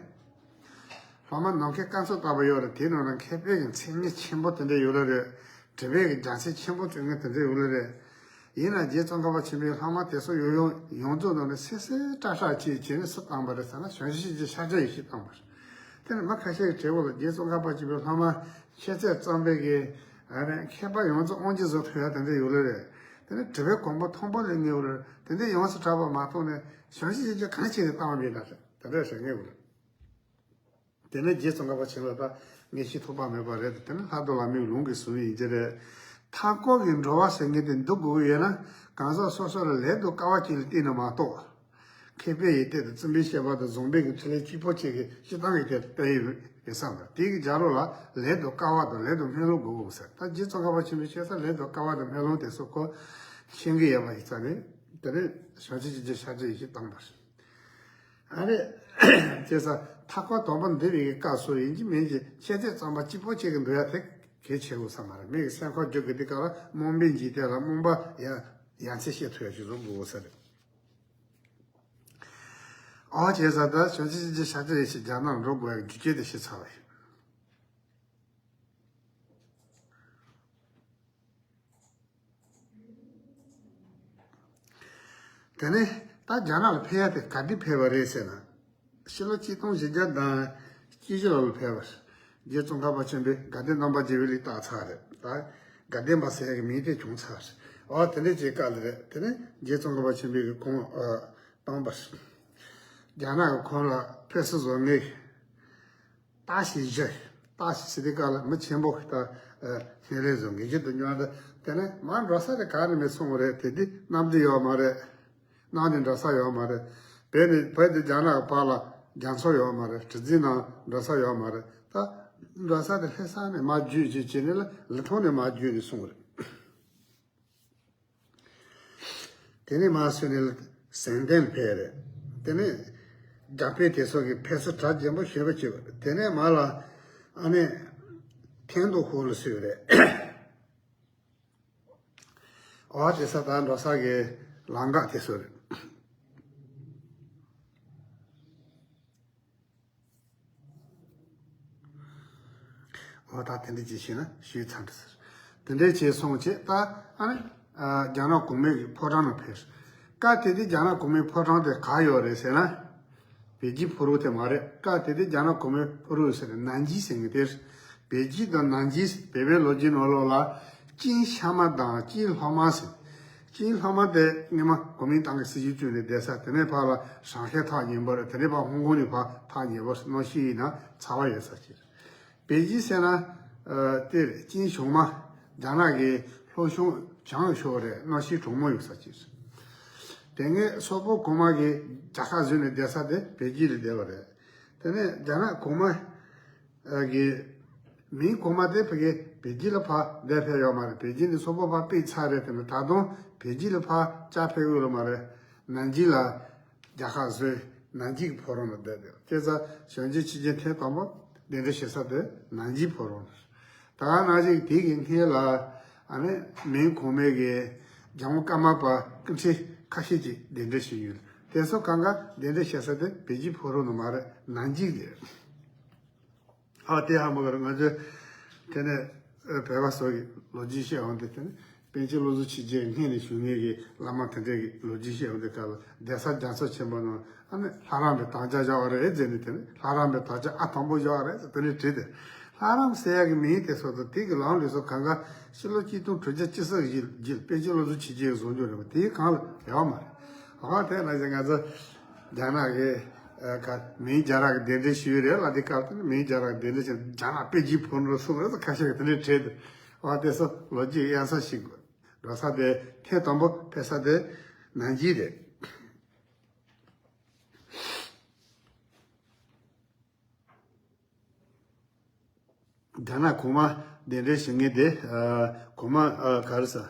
སློབ་མ་ནམ་མཁའི་སྐར་ཚོགས་ལྟ་བུ་ཡོད་རེད། དེའི་ནང་ན་མཁས་པའི་གི་མཚན་ཉིད་ཆེན་པོ་དེ་འདྲ་ཡོད་ལ་རེད། དྲི་བའི་གི་རྒྱ་ཚད་ཆེན་པོ་བརྩི་མཁན་དེ་འདྲ་ཡོད་ལ་རེད། ཡིན་ན་རྗེ་ཙོང་ཁ་པ་ཆེན་པོའི་སློབ་མ་དེ་ཚོ་ཡོད་ཡོང་ཡོངས་རྫོགས་ནང་ནས་སེ་སེ་སྐྲག་སྐྲག་བྱས་བྱས་ནས་སུ་བཏང་པ་རེད་ཟེར་ན་བྱང་ཆུབ་ཀྱི་ཤཱཀྱ་ཡེ་ཤེས་བཏང་པ་རེད། དེ་ནི་མི་ཁ་ཤས་ཀྱིས་དྲིས་པ་ལ་རྗེ་ཙོང་ཁ་པ་ཆེན་པོའི་སློབ་མ་ཤེས་ཚད་གཙང་པའི་གི་ཨ་ནི་མཁས་པ་ཡོངས་རྫོགས་དབང་ཆེན་བཟོ་ཐུབ་ཡ་དེ་འདྲ་ཡོད་ལ་རེད། དེ་ནི་དྲི་བའི་གོང་བུ་མཐོན་པོ་ལས་ངེས་པ་རེད། དེ་འདྲ་ཡོངས་སུ་གྲགས་པ་མ་གཏོགས་ནས་བྱང་ཆུབ་ཀྱི་ཤཱཀྱ་གང་བྱས་ནས་བཏང་བ་མེད་ན་རེད། དེ་འདྲ་ཞིག་ངེས་པ་རེད། དེ་ནས་རྗེ་ཙོང་ཁ་པ་ཆེན་པོ་ད་ངས་ཤེས་ཐུབ་པ་མེད་པ་རེད། དེ་ནི་ལྷག་ཏུ་བླ་མའི་ལུང་གིས་གསུངས་ཡིན་གྱི་རེད། མཐའ་འཁོར་གྱི་འགྲོ་བ་ཟེར་མཁན་དེ་འདུལ་དགོས་ཀྱི་ཡོད་ན་གང་ཟག་སོ་སོ་ལ་ལས་དང་སྐལ་བ་གཅིག་ལ་བརྟེན་ནས་མ་གཏོགས། མཁས་པའི་ཡིད་གཏད་དང་བཙུན་པའི་བཤད་པ་དང་བཟང་པོའི་གི་ཕྲིན་ལས་གཅིག་པོ་གཅིག་གི་སྤྱི་བཏང་གི་དེ་སྤེལ་ཡོད་ཡོད་བསམ་པ་དེ་གི་རྒྱབ་ལོགས་ལ་ལས་དང་སྐལ་བ་དང་ལས་དང་སྨོན་ལམ་དགོས་དགོས་ཟེར། ད་རྗེ་ཙོང་ཁ་པ་ཆེན་པོའི་ཤེས་ས་ལས་དང་སྐལ་བ་དང་སྨོན་ལམ་དེ་ཚོ་ཁོ་ཤེས་ཀྱི་ཡོད་པ་ཡིན་ཙང་ནས་དེ་ནས་བྱང་ཆུབ་ཀྱི་རྗེ་ཤཱཀྱ་ཡེ་ཤེས་བཏང་པ་རེད། ཨ་རེ། བྱས་ཙང་མཐའ་འཁོར་དང་པོ་འདི་བའི་གི་སྐབས་སུ་ཡིན་གཅིག་མིན་གཅིག་ཤེས་ཚད་གཙང་མ་གཅིག་པོ་གཅིག་གི་འདུལ་ཡ་དེ་གལ་ཆེ་བོ་ས་མ་རེད། མི་གི་སེམས་ཁམས་འཇུག་གི་འདི་ག་ལ་རྨོངས་པའི་འཇིག་རྟེན་ལ་རྨོངས་པ་ཡ་ཡ་མཚན་ཤེས་ཐུབ་ཡ་ཞིག་བཟོ་དགོས་ས་རེད། ཨོ་བྱས་ཙང་ད་བྱང་ཆུབ་ཀྱི་ཤཱཀྱ་ཡེ་ཤེས་རྒྱ་ནག་ལ་འགྲོ་དགོས་ཡ་རྒྱུ་རྐྱེན་དེ་ཤེས་ཚར་བ་ཡིན། དེ་ནས་ད་རྒྱ་ནག་ལ་ཕེབས་ཡ་དེ་ག་དུས་ཕེབས་པ་རེད་ཟེར་ན། ཕྱི་ལོ་ཆིག་སྟོང་བཞི་བརྒྱ་དང་གཅིག་བཞི་ལོ་ལ་ཕེབས་པ་རེད། རྗེ་ཙོང་ཁ་པ་ཆེན་པོས་དགའ་ལྡན་རྣམ་པར་རྒྱལ་བའི་གླུ་བཏགས་ཚར་རེད། ད་དགའ་ལྡན་པ་ཟེར་ཡ་གི་མིང་དེ་བྱུང་ཚར་རེད། ཨོ་དེ་འདྲ་ཅིག་སྐབས་ལ་རེད། དེ་ནས་རྗེ་ཙོང་ཁ་པ་ཆེན་པོས་གི་གོང་ཨ་བཏང་པ་རེད། རྒྱ་ནག་གི་ཁོང་ལ་ཕེབས་བསུ་བཟོ་མཁན་གི་ཏ་ཞི་ཞི། ཏ་ཞི་ཞི་དེ་ག་ལ་མི་ཆེན་པོ་ད་སྙན་རེ་བཟོ་མཁན་ཞིག་ཏུ་ཉོན་ཏེ། དེ་ནས་མར་འགྲོ་ས་དེ་ག་ནས་མི་སོང་བ་རེད། དེ་དུས་གནམ་གྲུ་ཡོད་མ་རེད། ནང་ནས་འགྲོ་ས་ཡོད་མ་རེད། བོད་ནས་བོད་དེ་རྒྱ་ནག་གི་བར་ལ་རྒྱ་མཚོ་ཡོད་མ་རེད། གྲུ་འཛིན་ནང་འགྲོ་ས་ཡོད་མ་རེད། ད་འགྲོ་ས་དེ་ལྷ་ས་ནས་མར་བརྒྱུད་བརྒྱུད་བྱས་ནས་ལ་ལི་ཐང་ནས་མར་བརྒྱུད་ནས་སོང་བ་རེད། དེ་ནས་མར་སོང་ནས་ཟན་ཐན་ཕེབས་རེད། དེ་ནས་རྒྱ་དཔོན་དེ་ཚོ་གིས་ཕེབས་བསུ་གྲ་རྒྱས་པོ་ཞེ་པོ་བྱས་པ་རེད། དེ་ནས་མར་ལ་ཨ་ནི་ཐན་ཏུ་ཧོ་ལ་སོང་རེད། ཨོ་དེ་ས་ད་འགྲོ་ས་གི་ལམ་ཁ་དེ་ཚོ་རེད། འོ་ད་དེ་འདྲ་ཅིག་བྱས་ན་ཞུས་ཚར་འདྲ་ཟེར། དེ་འདྲ་བྱས་སོང་བྱས་ད་ཨ་ནི་ཨ་རྒྱ་ནག་གོང་མའི་གི་ཕོ་བྲང་ལ་ཕེབས། སྐབས་དེ་དུས་རྒྱ་ནག་གོང་མའི་ཕོ་བྲང་དེ་ག་ཡོད་རེད་ཟེར་ན། པེ་ཅིན་ཕུ་རུ་དེ་མ་རེད། སྐབས་དེ་དུས་རྒྱ་ནག་གོང་མའི་ཕུ་རུ་ཟེར་ནན་ཅིང་ཟེར་མཁན་དེ་རེད། པེ་ཅིན་དང་ནན་ཅིང་བོད་པའི་ལོ་རྒྱུས་ནང་ལོགས་ལ་ཅིང་ཤ་མ་དང་ཅིང་ལྷོ་མ་ཟེར། ཅིང་ལྷོ་མ་དེ་སྔོན་མ་གོ་མིན་ཏང་གི་སྲིད་བྱུས་བཙུགས་ནས་བསྡད་ས། དེ་ནས་ཕར་ལ་ཧྲང་ཧའེ་ཐག་ཉེ་པོ་རེད། དེ་ནས་ཕར་ཧོང་ཀོང་ནས་ཕར་ཐག་ཉེ་པོ་རེད། གནམ་གཤིས་ཡིན་ན་ཚ་བ་ཡོད་ས་ཅིག་རེད། པེ་ཅིན་ཟེར་ན་ཨ་དེ་རེད། ཅིང་གཞུང་མ་རྒྱ་ནག་གི་ལྷོ་གཞུང་བྱང་ཕྱོགས་རེད། གནམ་གཤིས་གྲང་མོ་ཡོད་ས་ཅིག་རེད། དེ་སྔའི་སོག་པོ་གོང་མ་གི་རྒྱལ་ཁ་བཟུང་ནས་བསྡད་ས་དེ་པེ་ཅིན་ལ་བསྡད་པ་རེད། དེ་ནས་རྒྱ་ནག་གོང་མ་གི་མིང་གོང་མ་དེ་ཕ་གི་པེ་ཅིན་ལ་ཕར་བསྡད་ཕེབས་ཡོད་མ་རེད། པེ་ཅིན་ནས་སོག་པོ་ཕར་ཕུད་ཚར་རེད། དེ་ནས་ད་དུང་པེ་ཅིན་ལ་ཕར་བཅར་ཕེབས་ཡོད་ལ་མ་རེད། ནན་ཅིང་ལ་རྒྱལ་ཁ་བཟོས། ནན་ཅིང་གི་ཕོ་བྲང་ལ་བསྡད་དེ་བྱས་ཙང་བྱང་ཆུབ་ཆོས་རྒྱལ་ཐེངས་དང་པོ་ གདན་འདྲེན་ཞུ་ས་དེ་ནང་ཆེན་ཕོ་བྲང་རེད། ད་ག་ནང་བཞིན་དེ་གི་སྔོན་ལ་ཨ་ནི་མིང་གོང་མའི་གི་ཇོ་མོ་ཀརྨ་པ་སྐུ་ཕྲེང་ཁ་ཤས་ཀྱིས་གདན་འདྲེན་ཞུས་ཡོད། དེ་ཚོ་གང་ག་གདན་འདྲེན་ཞུ་ས་དེ་བོད་ཀྱི་ཕོ་བྲང་དུ་མ་རེད། ནང་ཆེན་དེ་རེད། ཨ་དེ་ཧ་མ་གོ་རེད། ང་ཚོས་དེ་ནས་ཨ་བོད་པ་ཚོ་གི་ལོ་རྒྱུས་བཤད་འོང་དུས་དེ་ནི་པཎ་ཆེན་བློ་བཟང་ཆོས་རྒྱན་སྔོན་ནས་བཞུགས་མཁན་གྱི་བླ་མ་དེ་འདྲས་ཀྱི་ལོ་རྒྱུས་བཤད་འོང་དུས་སྐབས་ལ་གདན་ས་རྒྱ་མཚོ་ཆེན་པོ་ནང་ཨ་ནི་ལྷ་རམས་པའི་དམ་བཅའ་བཞག་པ་རེད་ཟེར་ནས། དེ་ནི་ལྷ་རམས་པའི་དམ་བཅའ་ཨ་དང་པོ་བཞག་པ་རེད་ཟེར། དེ་ནས་བྲིས་ཏེ། ལྷ་རམས་ཟེར་ཡག་གི་མིང་དེ་སོགས་དང་དེ་གི་ལམ་ལུགས་སོགས་གང་ག་ཕྱི་ལོ་གཅིག་སྟོང་དྲུག་བརྒྱ་བཅུ་གསུམ་གྱི་རྗེས་པཎ་ཆེན་བློ་བཟང་ཆོས་རྒྱན་གྱིས་བཟོ་རྒྱུ་རེད་པ། དེའི་གང་ལ་ཡོད་མ་རེད། ཨ་དེ་ན་ཞིག་ང་ཚོ་རྒྱ་ནག་གི་ཨ་ག་མིང་རྒྱ་ར་གི་གདན་འདྲེན་ཞུས་རེད་ལ། དེ་སྐབས་དེ་ནི་མིང་རྒྱ་ར་གི་གདན་འདྲེན་ཞུས། རྒྱ་ནག་པཎ་ཆེན་ཕོ་བྲང་གསུངས་རེད་ཟེར། ཁ་ཤས་ཀྱིས་དེ་འདྲས་བྲིས་འདུག། ཨ་དེ་ཚོ་ལོ་རྒྱུས་གཡང་ས་ཞིག་འགྲོ་ས་དེ་ཐེངས་དང་པོ་ཕེབས་ས་དེ་ནང་ཆེན་རེད། རྒྱ་ནག་གོང་མ་གདན་འདྲེན་ཞུ་མཁན་དེ་ཨ་གོང་མ་ཨ་ག་རེ་ཟེར།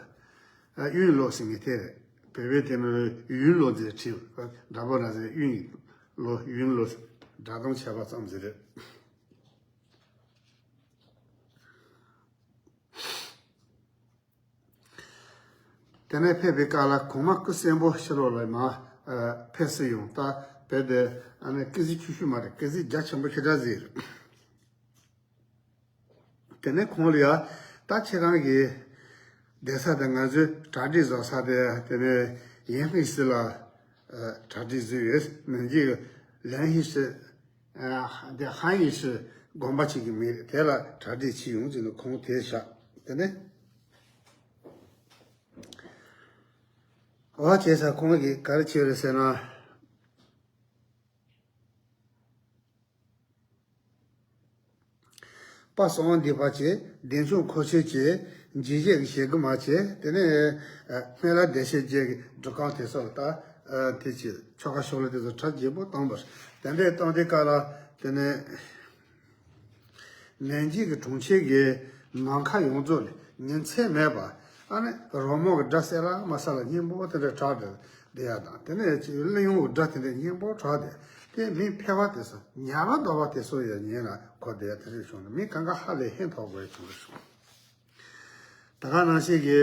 ཨ་ཡུན་ལོ་ཟེར་མཁན་དེ་རེད། བོད་པའི་དེ་ནི་ཡུན་ལོ་ཟེར་བྲིས། འདྲ་པོ་ར་ཟེར། ཡུན་ལོ་ཡུན་ལོ་སྒྲ་གདངས་ཁྱད་པར་ཙམ་ཟེར་རེད། དེ་ནས་ཕེབས་པའི་སྐབས་ལ་གོང་མ་སྐུ་གསོན་པོ་ཕྱི་ལོགས་ལ་མར་ཨ་ཕེབས་སུ་ཡོང་། ད་བོད་དེ་ཨ་ནི་སྐུ་གཟི་ཆུང་ཆུང་མ་རེད། སྐུ་གཟི་རྒྱ་ཆེན་པོ་ཞེ་དྲག་ཟིག་རེད། དེ་ནས་ཁོང་ལ་ཡ་ད་ཁྱེད་རང་གི་གདན་ས་དེ་ང་ཚོའི་གྲ་སྒྲིག་བཟོ་ས་དེ། དེ་ནས་ཡན་ཧི་སི་ལ་ཨ་གྲ་སྒྲིག་བཟོས་ཡོད། ནན་ཅིང་གི་ལན་ཧི་སི་ཨ་དེ་ཧན་ཡི་སི་དགོན་པ་ཅིག་གི་མིང་རེད། དེ་ལ་གྲ་སྒྲིག་བྱས་ཡོང་ཟེར་ནས་ཁོང་དེ་བཞག། དེ་ནས་འོ་བྱས་ཙང་ཁོང་གིས་ག་རེ་བྱས་རེད་ཟེར་ན། དཔལ་གསང་བ་འདུས་པ་བྱས། བདེ་མཆོག་འཁོར་ཆེན་བྱས། འཇིགས་བྱེད་ཀྱི་ཞལ་སྐུ་མ་བྱས། དེ་ནས་ཨ་སྨན་བླ་བདེ་གཤེགས་བརྒྱད་ཀྱི་སྒྲུབ་ཁང་དེ་སོགས་ད་ཨ་དེ་ཆེ་ཆོ་ག་ཤོ་ལོ་དེ་ཚོ་གྲ་རྒྱས་པོ་བཏང་བ་རེད། དེ་འདྲས་བཏང་དུས་སྐབས་ལ་དེ་ནས་ནན་ཅིང་གི་གྲོང་ཁྱེར་གྱི་ནང་ཁ་ཡོངས་རྫོགས་ལ་ཉིན་མཚན་མེད་པ་ཨ་ནི་རོལ་མོ་གི་སྒྲ་གསལ་ལ་མ་གསལ་ལ་སྙན་པོ་དེ་འདྲ་གྲགས་བསྡད་ཡ་དང་། དེ་ནས་ཅིག་གླུ་དབྱངས་ཀྱི་སྒྲ་དེ་འདྲ་སྙན་པོ་གྲགས་ཏེ། དེ་མི་ཕལ་པ་དེ་ཚོ་ཉ་ར་རྡོ་བ་དེ་ཚོ་ཡང་ཉན་ལ་གོ་བསྡད་ཡ་དེ་འདྲ་བྱུང་ནས་མི་གང་ག་ཧ་ལས་ཧན་ཐོག་དགོས་བྱུང་བ་རེད། ད་ག་ནང་བཞིན་གྱི་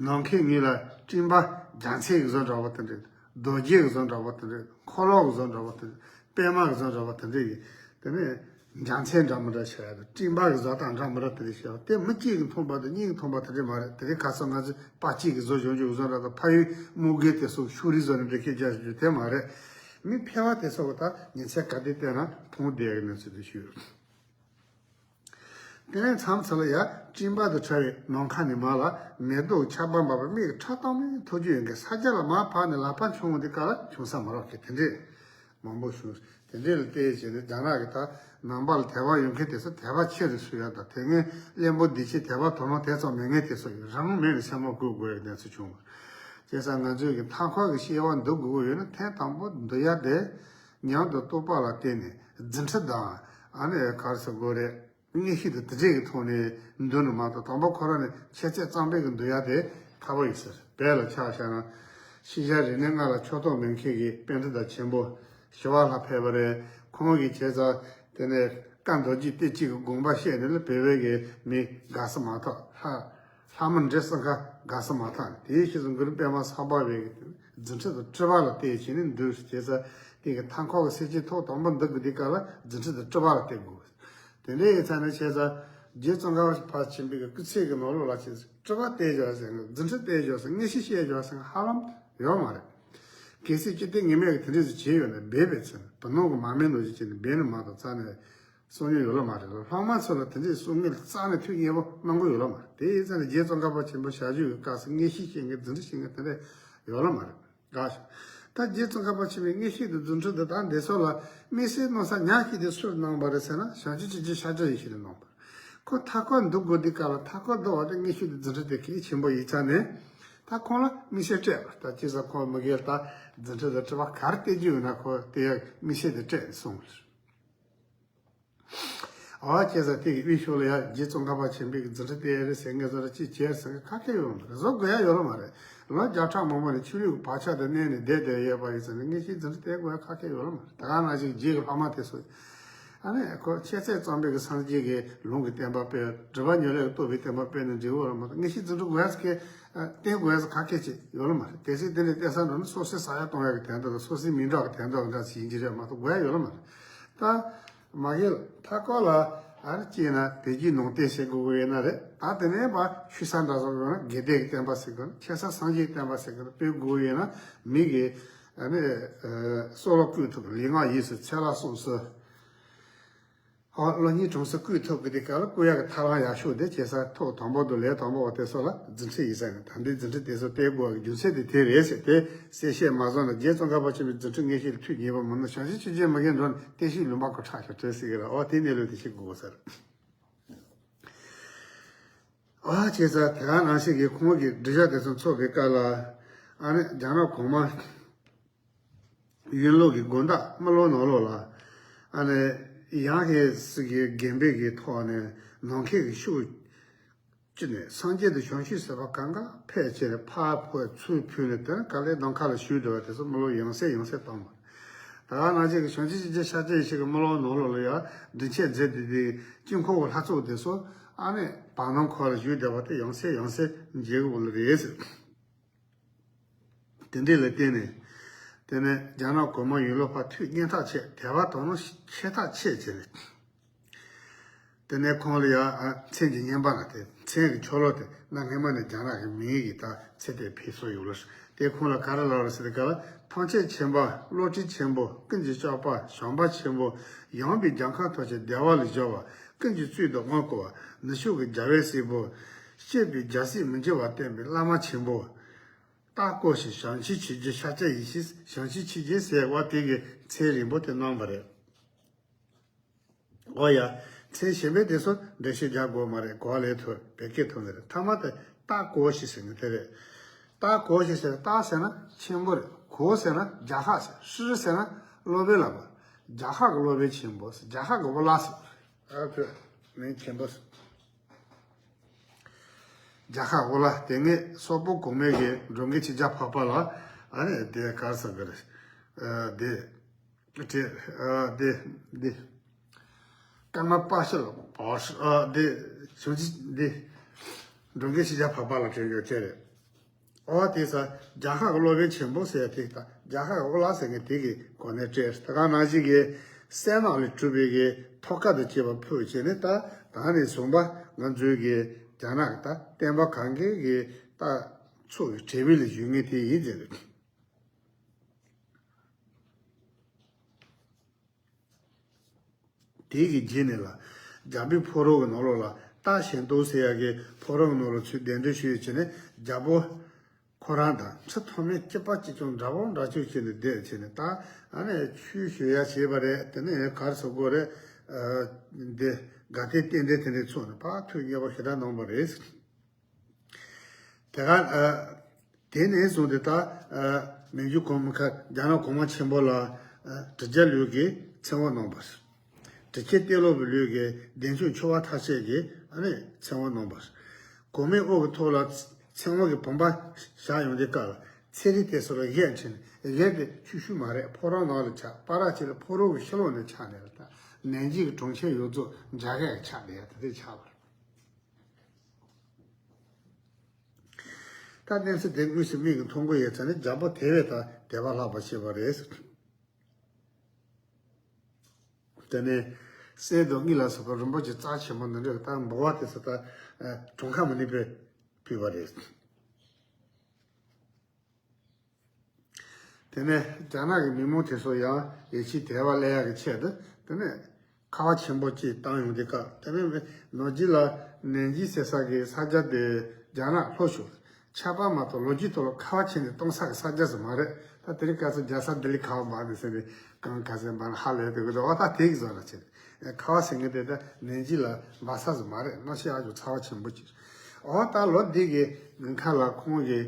ནང་ཁུལ་ངོས་ལ་སྤྲིན་པ་རྒྱ་མཚོའི་བཟོ་འདྲ་བོ་དེ་འདྲ། རྡོ་རྗེའི་བཟོ་འདྲ་བོ་དེ་འདྲ། འཁོར་ལོའི་བཟོ་འདྲ་བོ་དེ་འདྲ། པདྨའི་བཟོ་འདྲ་བོ་དེ་འདྲ་ཡིན། དེ་ནས་རྒྱ་མཚོའི་འདྲ་མི་འདྲ་བྱས་ཡ་དང་། སྤྲིན་པའི་བཟོ་ལྟ་འདྲ་མི་འདྲ་དེ་འདྲ་བྱས་ཡ། དེ་མི་གཅིག་གིས་མཐོང་པ་དང་གཉིས་ཀྱིས་མཐོང་པ་དེ་འདྲ་མ་རེད། དེ་རིང་ཁ་སང་ང་ཚོས་པ་ཅིག་གིས་བཟོ་བྱུང་བྱུང་བཟོ་འདྲ་དང་། ཕ་ཡུལ་མུ་གེ་དེ་ཚོ་ཤུ་རི་བཟོ་ནས་འབྲི་མཁན་རྒྱ་ཞུ་རྒྱུ་དེ་མ་རེད། མི་ཕལ་པ་དེ་ཚོ་གིས་ད་ཉིན་མཚན་ག་དུས་བལྟས་ན་མཐོང་བསྡད་ཡ་གི་གནས་ཚུལ་དེ་ཞུས་ཡོད། དེ་ནས་མཚམས་མཚམས་ལ་ཡ་སྤྲིན་པ་དང་བྲལ་བའི་ནམ་མཁའ་ནས་མར་ལ་མེ་ཏོག་ཆར་པ་འབབ་པ་མིག་གིས་ཕྲ་བཏང་མིན་མཐོང་རྒྱུ་ཡོད་མཁན། ས་རྒྱ་ལ་མར་བབས་ནས་ལག་པ་འཆང་འོང་དུས་སྐབས་ལ་འཆང་ས་མ་རག་མཁན་དེ་འདྲས་མང་པོ་བྱུང་། དེ་འདྲས་ལ་བལྟས་བྱས་ནས་རྒྱ་ནག་གི་ད་ནང་པ་ལ་དད་པ་ཡོད་མཁན་དེ་ཚོ་དད་པ་ཆེ་རུ་སོང་ཡ་དང་། དེ་སྔོན་གླིང་བུ་འདི་ཕྱི་དད་པ་དོ་སྣང་དེ་ཙམ་མེད་མཁན་དེ་ཚོ་ཡང་རང་མེད་ནས་སེམས་མ་འགུལ་དགོས་ཡ་གནས་ཚུལ་བྱུང་བ། བྱས་ཙང་ང་ཚོས་ཀྱི་མཐའ་འཁོར་གྱི་དབྱེ་བ་འདུལ་དགོས་ཀྱི་ཡོད་ན། ཐེངས་དང་པོ་འདུལ་ཡ་དེ་ཉམས་དང་རྟོགས་པ་ལ་བརྟེན་ནས་རྫུ་འཕྲུལ་དང་ཨ་ནི་ག་རེ་ཟེར་དགོས་རེད། མངོན་ཤེས་དང་དེ་འདྲས་ཀྱི་ཐོག་ནས་འདུལ་ནི་མ་གཏོགས། དང་པོ་ཁོ་རང་ནས་ཆེ་ཚད་གཙང་པོ་གི་འདུལ་ཡ་དེ་ཁག་པོ་ཡིན་ཟེར། བོད་ལ་ཆ་བཞག་ན་ཕྱི་རྒྱལ་རིག་གནས་ལྔ་ལ་ཕྱོགས་གཏོགས་མེད་མཁན་གྱི་པཎྜི་ཏ་ཆེན་པོ་ཞི་བ་ལྷ་ཕེབས་པ་རེད། ཁོང་གིས་བྱས་ཙང་དེ་ནས་བཀའ་མདོ་རྒྱུད་སྡེ་གཅིག་གི་དགོངས་པ་བཤད་ནས་ལ་བོད་པའི་གི་མི་དགའ་ས་མ་ཐག་ལྷ་ལྷ་མོ་འདྲེ་སྲིན་ཁ་དགའ་ས་མ་ཐག་ནས། དེའི་ཕྱིས་སུ་གུ་རུ་པདྨ་སམྦྷ་ཝས་ཀྱི་རྫུ་འཕྲུལ་དང་སྤྲུལ་པ་ལ་བརྟེན་བྱས་ནས་འདུལ་བྱས་ཙང་། དེ་གི་མཐའ་འཁོར་གྱི་སེམས་ཅན་ཐོག་དང་པོ་འདུལ་དགོས་དུས་སྐབས་ལ་རྫུ་འཕྲུལ་དང་སྤྲུལ་པ་ལ་བརྟེན་དགོས། དེ་འདྲའི་ཡིན་ཙང་ནས་བྱས་ཙང་རྗེ་ཙོང་ཁ་པ་ཆེན་པོའི་གི་སྐུ་ཚེ་གི་ནང་ལོགས་ལ་བྱས་ཙང་སྤྲུལ་པ་བསྟན་བཞག་ཟེར་མཁན། རྫུ་འཕྲུལ་བསྟན་བཞག་ཟེར་མཁན། མངོན་ཤེས་བཤད་བཞག་ཟེར་མཁན་ཧ་ལམ་ཡོད་མ་རེད། གལ་སྲིད་ཅི་སྟེ་ངེས་མེད་ཀྱི་དེ་འདྲས་སུ་བྱས་ཡོད་ན་འབད་པས་ཚེ་ན་བུ་ནོར་གྱི་མ་རྨོས་ནོར་གྱིས་བྱས་ནས་འབད་ནི་མ་གཏོགས་རྩ་ནས་གསུང་མྱོང་ཡོད་ལ་མ་རེད་ལ། སློབ་མ་ཚོ་ལ་དེ་འདྲའི་གསུང་མཁན་རྩ་ནས་ཐུགས་མཉེས་པོ་གནང་གི་ཡོད་ལ་མ་རེད། དེ་ཡིན་ཙང་ནས་རྗེ་ཙོང་ཁ་པ་ཆེན་པོ་ཞབས་ཞུ་གི་སྐབས་སུ་མངོན་ཤེས་བཤད་མཁན་རྫུ་འཕྲུལ་བཤད་མཁན་དེ་འདྲ་ཡོད་ལ་མ་རེད། དགའ་ཤོག་ད་རྗེ་ཙོང་ཁ་པ་ཆེན་པོའི་མངོན་ཤེས་དང་རྫུ་འཕྲུལ་དེ་དག་འདི་ཚོ་ལ་དམིགས་བསལ་མནོ་བསམ་ཉག་གཅིག་དེ་སུར་གནང་བ་རེད་ཟེར་ན། བྱང་ཆུབ་ཅན་གྱི་ཤཱཀྱ་ཡེ་ཤེས་ལ་གནང་བ་རེད། ཁོ་མཐའ་འཁོར་འདུལ་དགོས་དུས་སྐབས་ལ་མཐའ་འཁོར་འདུལ་བ་དེ་མངོན་ཤེས་དང་རྫུ་འཕྲུལ་དེ་གལ་ཆེན་པོ་ཡིན་ཙང་ནས། ད་ཁོང་ལ་དམིགས་བསལ་སྤྲད་པ་རེད། ད་ཅི་ཟེར་ཁོང་མི་སྒེར་ད་རྫུ་འཕྲུལ་དང་སྤྲུལ་པ་ག་རེ་བསྟན་རྒྱུ་ཡོད་ན་ཁོ་དེ་ཡང་དམིགས་བསལ་དུ་སྤྲད་ནས་གསུངས་པ་རེད། ཨ་བ་ཁྱེད་ཚོ་དེ་གི་དབུས་ཕྱོགས་ལ་ཡ་རྗེ་ཙོང་ཁ་པ་ཆེན་པོའི་གི་རྫུ་འཕྲུལ་བསྟན་རེད་ཟེར་མཁན་ཚོ་ལ་ཅིག་བྱས་ཟེར་མཁན་ཁ་སྐད་ཡོད་མ་རེད། བཟོ་དགོས་ཡ་ཡོད་ལ་མ་རེད། ལོ་བརྒྱ་ཕྲག་མང་པོ་ནས་ཆོས་ལུགས་བག་ཆགས་དང་གནས་ནས་བསྡད་བསྡད་ཡོད་པ་ཡིན་ཟེར་ནས་མངོན་ཤེས་རྫུ་འཕྲུལ་བསྟན་དགོས་ཡ་ཁ་སྐད་ཡོད་ལ་མ་རེད། ད་ག་ནང་བཞིན་རྗེ་གི་ཕ་མ་དེ་ཚོ། ཨ་ནི་ཁོ་ཁྱད་ཚད་ཙམ་པའི་གི་སངས་རྒྱས་ཀྱི་ལུང་གི་བསྟན་པ་སྤེལ། སྒྲུབ་པ་ཉེར་ལེན་གྱི་རྟོགས་པའི་བསྟན་པ་སྤེལ་ནས་འབྲས་བུ་ར་མ་གཏོགས། ངེས་ཤེས་རྫུ་འཕྲུལ་དགོས་ཡ་ཟེར་མཁན་བསྟན་དགོས་ཡ་ཟེར་ག་གེ་ཅིག་ཡོད་ལ་མ་རེད། གལ་སྲིད་དེ་འདྲ་བསྟན་ས་འགྲོ་ན་སོ་སོའི་ས་ཡ་གཏོང་ཡ་གི་དོན་དག་དང་སོ་སོའི་མིང་གྲགས་ཀྱི་དོན་དག་འདྲ་ཞིག་ཡིན་གྱི་རེད་མ་གཏོགས། དགོས་ཡ་ཡོད་ལ་མ་རེད། ད་མ་གི་ལ་མཐའ་སྐོར་ལ་ཨ་ནི་སྐྱེས་ན་དེ་རྒྱུའི་ནང་བསྟན་བྱེད་དགོས་ཀྱི་ཡོད་ན་རེད། ད་དེ་ནས་པ་ཤུལ་ས་འདྲ་བཟོ་དགོས་ན་དགེ་ལྡན་གྱི་བསྟན་པ་ཟེར་དགོས་ན། ཁྱད་ས་སངས་རྒྱས་ཀྱི་བསྟན་པ་ཟེར་དགོས་ན། དཔེ་དགོས་ཀྱི་ཡོད་ན་མི་གི་ཨ་ནི་ཨ་གསོལ་བ་བཀོད་ཐུབ། ལུས་ངག་ཡིད་གསུམ་ཚེ་ལ་གསུམ་སོ། ཨོ། བློ་སྙིང་གྲོང་གསེབ་བཀོད་ཐུབ་ཀྱི་དེ་ག་ལ་བཀོད་ཡག་གི་ཐབས་ལམ་ཡག་ཤོས་དེ་བྱེད་ས་ཐོག་དང་པོ་དང་ལས་དང་པོ་བ་དེ་ཚོ་ལ་རྫུ་འཕྲུལ་ཡིན་ས་ཡིན། ད་འདི་རྫུ་འཕྲུལ་དེ་ཚོ་སྤེལ་དགོས་པའི་རྒྱུ་མཚན་དེ་དེ་རེད་ཟེར་ཏེ་གསལ་བཤད་མ་བཟོ་ན། རྗེ་ཙོང་ཁ་པ་ཆེན་པོའི་རྫུ་འཕྲུལ་ངེས་ཤེས་ལ་ཐུགས་མཉེས་པ་མིན་ནོ། བྱང་ཆུབ་ཆོས་ཀྱི་མ་རྒན་འགྲོ་ན་བསྟན་བཤིག་ལུང་པ་ཁོ་ཁྲག་ཤོར་བྲོས་སྲིད་ཀྱི་རེད། ཨོ་དེ་གནས་ལུགས་དེ་ཤེས་དགོས་ས་རེད། ཨ་བྱས་ཙང་དེ་ག་ནང་བཞིན་གྱི་ཁོང་གི་འགྲེལ་བཤད་དེ་ཚོ་འཚོགས་པའི་སྐབས་ལ། ཨ་ནི་རྒྱ་ནག་གོང་མ་ཡུན་ལོ་གི་དགོན་བདག་རྨི་ལམ་ནང་ལོགས་ལ། ཨ་ནི་ཡང་གི་སྲིད་ཀྱི་དགོན་པའི་གི་ཐོག་ནས་ནམ་མཁའི་གི་ཕྱོགས་བཅུ་ནས་སངས་རྒྱས་དང་བྱང་ཆུབ་སེམས་དཔའ་གང་ག་ཕེབས་བྱས་ནས་ཕར་ཕུད་ཚུར་ཕུད་ནས། དེ་ནས་ག་ལེར་ནམ་མཁའ་ལ་བཞུགས་བསྡད་པ་དེ་ཚོ་རྨི་ལམ་ཡང་སེ་ཡང་སེ་བཏང་བ། ད་ག་ནང་བཞིན་གྱི་བྱང་ཆུབ་ཀྱི་རྗེ་ཤཱཀྱ་ཡེ་ཤེས་ཀྱི་རྨི་ལམ་ནང་ལོགས་ལ་ཡང་དྲིན་ཆེན་མཛད་དེ་དེ་དཀྱིལ་འཁོར་གྱི་ལྷ་ཚོགས་དེ་ཚོ་ཨ་ནི་བར་སྣང་ཁོག་ལ་བཞུགས་བསྡད་པ་དེ་ཡང་སེ་ཡང་སེ་མཇལ་དགོས་ལ་རེད། དེ་འདྲ་ལ་བརྟེན་ནས། དེ་ནས་རྒྱ་ནག་གོང་མ་ཡུལ་ལུང་པ་ཐུགས་མཉེས་ཐག་ཆད། དད་པ་དག་སྣང་ཆེ་ཐག་ཆད་བྱས་ནས། དེ་ནས་ཁོང་ལ་ཡང་ཨ་མཚན་གྱི་བསྙེན་པ་ལ་དེ། མཚན་གྱི་ཆོ་ལོ་དེ་གནའ་སྔ་མ་ནས་རྒྱ་ནག་གི་མིང་གི་ད་ཚེ་དེ་ཕེབས་སྲོལ་ཡོད་ལ། དེ་ཁོང་ལ་ག་རེ་ལབ་རེད་ཟེར་དུས་སྐབས་ལ། ཐམས་ཅད་མཁྱེན་པ་བློ་གྲོས་ཆེན་པོ། ཀུན་གྱི་སྐྱོབ་པ་བྱམས་པ་ཆེན་པོ། ཡངས་པའི་རྒྱལ་ཁམས་ཐམས་ཅད་བདེ་བ་ལ་སྦྱོར་བ། ཀུན་གྱི་བཅུད་དུ་དབང་བསྐུར་བ། ནུབ་ཕྱོགས་ཀྱི་རྒྱལ་བའི་སྲས་པོ། གཤེགས་པའི་རྒྱལ་སྲས་མི་འགྱུར་བ་བསྟན་པའི་བླ་མ་ཆེན་པོ། རྟ་བསྐོར་ཞིང་བྱང་ཆུབ་ཆོས་ཀྱི་ཤཱཀྱ་ཡེ་ཤེས། བྱང་ཆུབ་ཆོས་ཀྱི་ཟེར་བ་དེ་གི་མཚན་རིང་པོ་དེ་གནང་བ་རེད། ཨོ་ཡ། མཚན་གཞན་པའི་དེ་ཚོ་འགྲེལ་བཤད་རྒྱག་དགོས་མ་རེད། གོ་བ་ལེན་ཐུབ། བོད་སྐད་ཐོག་ནས་རེད། མཐའ་མ་དེ་རྟ་བསྐོར་ཞིང་ཟེར་ནི་དེ་རེད། རྟ་བསྐོར་ཞིང་ཟེར། རྟ་ཟེར་ན་ཆེན་པོ་རེད། བསྐོར་ཟེར་ན་རྒྱ་ཤག་ཟེར། ཧྲི་ཟེར་ན་སློབ་དཔོན་ལབ་པ། རྒྱ་ཤག་གི་སློབ་དཔོན་ཆེན་པོ་ཟེར། རྒྱ་ཤག་གི་ཨོ་ལ་ཟེར། ཨ་ཁུ་མིང་ཆེན་པོ་ཟེར། རྒྱ་ཤག་ཨོ་ལ་དེ་ངས་སོག་པོ་གོང་མའི་གི་འགྲོ་མགོན་ཆོས་རྒྱལ་འཕགས་པ་ལ་ཨ་ནི་དེ་གར་ས་གི་རེད། ཨ་དེ་དེ་ཨ་དེ་དེ་ཀརྨ་པ་ཤ་ལ་པ་ཤ་ཨ་དེ་བྱུང་ཅི་དེ་འགྲོ་མགོན་ཆོས་རྒྱལ་འཕགས་པ་ལ་དྲན་ཡོད་ཅེས་རེད། ཨོ་དེ་ས་རྒྱ་ཤག་གི་སློབ་དཔོན་ཆེན་པོ་ཟེར་དེ་དང་རྒྱ་ཤག་གི་ཨོ་ལ་ཟེར་མཁན་དེ་གི་གོ་གནས་སྤྲད། ད་ག་ནང་བཞིན་གི་གསེར་ནག་ལས་གྲུབ་པའི་གི་ཐོག་ཁ་དང་བཅས་པ་ཕུལ་བྱས་ནས། ད་ད་ནས་བཟུང་པ་ང་ཚོའི་གི་རྒྱ་ནག་གི་ད་བསྟན་པ་གང་གི་གི་ད་ཚོགས་ཀྱི་གྲལ་རིམ་ལ་ཞུགས་མཁན་དེ་ཡིན་ཟེར། དེ་གི་རྗེས་ནས་ལ། རྒྱ་བོད་ཕོ་རོག་གི་ནང་ལོགས་ལ་རྟ་ཞོན་དུ་ཟེར་ཡ་གི་ཕོ་རོག་གི་ནང་ལོགས་ཚུར་གདན་འདྲེན་ཞུས་བྱས་ནས། རྒྱ་བོད་ཁོ་རང་དང་ཁྲི་ཐོགས་མེད་གཅིག་པ་གཅིག་རྐྱང་འདྲ་པོ་འདྲ་ཅིག་བྱས་ནས་བསྡད་བྱས་ནས། ད་ཨ་ནི་ཆོས་ཞུ་ཡ་བྱས་པ་རེད། དེ་ནས་ག་རེ་ཟེར་དགོས་རེད། ཨ་འདི་དགའ་ལྡན་རྟེན་འབྲེལ་དེ་འདྲ་ཚོགས་ནས་ཕར་ཐུགས་མཉེས་པོ་ཞེ་དྲག་གནང་བ་རེད། དེ་ག་ཨ་དེ་ནས་བཟུང་སྟེ་ད་ཨ་མན་ཇུ་གོང་མ་ཁ་རྒྱ་ནག་གོང་མ་ཆེན་པོ་ལ་ཨ་གྲི་རྒྱལ་ལུགས་ཀྱི་མཚན་དབང་གནང་བ། གྲི་རྒྱལ་ཏེ་ལོ་པའི་ལུགས་ཀྱི་བདེ་མཆོག་འཆི་བ་ཐམས་ཅད་ཀྱི་ཨ་ནི་མཚན་དབང་གནང་བ། གོང་མའི་དབུ་གི་ཐོག་ལ་མཚན་དབང་གི་བུམ་པ་བཞག་ཡོང་དུས་སྐབས་ལ། ཚེ་རིང་དེ་ཚོ་ལ་གཞས་བྱས་ནས། གཞས་དེ་ཆུ་ཤུལ་མ་རེད། ཕོ་བྲང་ནང་ལ་ཆགས། པ་ར་ཆེ་ལ་ཕོ་རོག་གི་ཕྱི་ལོགས་ནས་ཆགས་ནས་ལ། ད་ནན་ཅིང་གི་གྲོང་ཁྱེར་ཡོངས་རྫོགས་འཇའ་གས་ཆགས་བསྡད་ཡ་དེ་འདྲ་ཆགས་པ་རེད། ད་གནས་ཚུལ་དེ་དངོས་སུ་མིག་གིས་མཐོང་གི་ཡོད་ཙང་ནི། རྒྱལ་པོ་དེ་བས་ད་དད་པ་ལྷག་པ་བྱས་པ་རེད། དེ་ནས་གསེར་དང་དངུལ་ལ་སོགས་པ་རིན་པོ་ཆེ་རྩ་ཆེན་པོ་འདི་འདྲ་ད་འབུལ་བ་དེ་ཚོ་ད་གྲངས་ཁ་མི་ནུས་པའི་ཕུལ་བ་རེད། དེ་ནས་རྒྱ་ནག་གི་མི་མང་དེ་ཚོ་ཡང་ཡིད་ཆེས་དད་པ་སླེབས་ཡག་གི་ཆེད་དུ། དེ་ནས་ཁ་བ་ཆེན་པོ་གཅིག་བཏང་ཡོང་དུས་སྐབས། དེ་ནས་ནོར་གྱི་ལ་ནན་ཅིང་ཟེར་ས་གི་ས་ཆ་དེ་རྒྱ་ནག་ལྷོ་ཕྱོགས། ཆར་པ་མ་གཏོགས་ལོ་རྒྱུས་ཐོག་ལ་ཁ་བ་ཆེ་ནས་གཏོང་ས་གི་ས་ཆ་ཟིག་མ་རེད། ད་དེ་རིང་ཁ་སང་རྒྱལ་ས་ལྡི་ལི་ཁ་བ་འབབ་ནས་ཟེར་ནས་གང་ག་ཟེར་འབབ་ན་ཧ་ལས་དེ་གི་འདུག། འོ་ད་དེ་གི་བཟོ་འདྲ་བྱས། ཁ་བ་ཟེར་མཁན་དེ་ད་ནན་ཅིང་ལ་འབབ་ས་ཟིག་མ་རེད། གནམ་གཤིས་ཨ་ཅོ་ཚ་བ་ཆེན་པོ་ཅིག། འོ་ད་ལོ་འདི་གི་དགུན་ཁ་ལ་ཁོང་གི་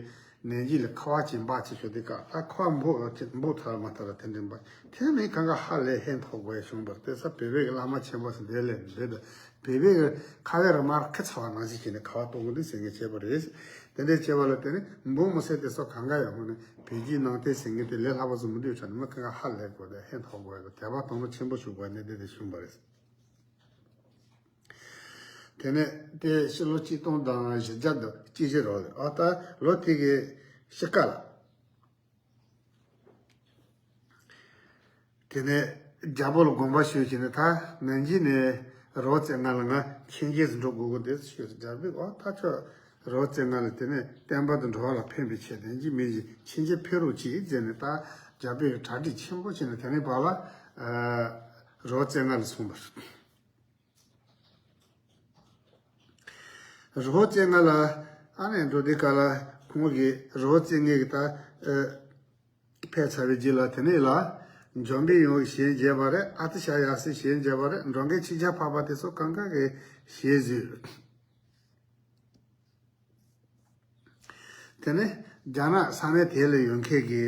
ནན་ཅིང་ལ་ཁ་བ་ཅིག་འབབ་ཅིག་ཞོག་དེ་ཀ། ད་ཁ་བ་འབབ་ཅིག་འབབ་ཐལ་མ་ཐལ་དེ་འདྲ་འབབ། དེ་མིན་གང་ག་ཧ་ལས་ཧན་ཐོག་དགོས་བྱུང་བར། དེ་ས་བོད་པའི་གི་བླ་མ་ཆེན་པོ་ཟེར་འདི་ལས་འདི་ད་བོད་པའི་གི་ཁ་བའི་རི་མར་ཁ་ཚ་བ་ནང་བཞིན་བྱས་ནས་ཁ་བ་གཏོང་གི་འདུག་ཟེར་ངས་བྱས་པ་རེད། དེ་འདྲའི་བྱས་པ་ལ་དེ་ནི་འབུམ་མི་སེར་དེ་ཚོ་གང་ག་ཡོང་ནས་བོད་བརྒྱུད་ནང་བསྟན་ཟེར་མཁན་དེ་ལས་སླ་པོ་ཟིག་མི་འདུག་ཆ་ནས་མི་གང་ག་ཧ་ལས་དགོས་དེ་ཧན་ཐོག་དགོས་དེ་དད་པ་དང་པོ་ཆེན་པོ་ཞུགས་པ་ནི་དེ་དེ་བྱུང་བ་རེད། དེ་ནས་དེ་ཕྱི་ལོ་གཅིག་སྟོང་དང་བཞི་བརྒྱ་དང་གཅིག་བཞི་རོགས་རེད། ཨ་ད་ལོ་དེ་གི་ཕྱི་ཀ་ལ། དེ་ནས་རྒྱལ་པོ་ལ་དགོངས་པ་ཞུས་བྱས་ནས་ད་ནན་ཅི་ནས་རི་བོ་རྩེ་ལྔ་ལ་ང་མཁྱེན་རྒྱས་སུ་འགྲོ་དགོས་ཀྱི་འདུག་ཞུས། རྒྱལ་པོས་ཨོ་ད་ཁྱོད་རི་བོ་རྩེ་ལྔ་ལ་དེ་ནས་བསྟན་པ་དང་འགྲོ་བ་ལ་ཕན་པའི་ཆེད་ནན་ཅི་མི་ཞིག་མཁྱེན་རྒྱས་ཕེབས་རོགས་གྱིས་ཟེར་ནས་ད་རྒྱལ་པོས་གྲ་སྒྲིག་ཆེན་པོ་བྱས་ནས་དེ་ནས་བར་ལ་རི་བོ་རྩེ་ལྔ་ལ་སོང་བ་རེད། རི་བོ་རྩེ་ལྔ་ལ་ཨ་ནེ་འགྲོ་དུས་སྐབས་ལ་ཁོང་གིས་རི་བོ་རྩེ་ལྔའི་གི་ད་ཨ་ཕེབས་ཚར་བའི་རྗེས་ལ་དེ་ནས་ལ་འཇོམས་པའི་ཡོངས་ཀྱི་ཞལ་མཇལ་བ་རེད། ཨ་ཏི་ཤ་ཡ་སའི་ཞལ་མཇལ་བ་རེད། འགྲོ་མགོན་ཆོས་རྒྱལ་འཕགས་པ་དེ་ཚོ་གང་ག་གི་ཞལ་བཟོས། དེ་ནས་རྒྱ་ནག་ས་གནས་དེ་ལ་ཡོད་མཁན་གྱི་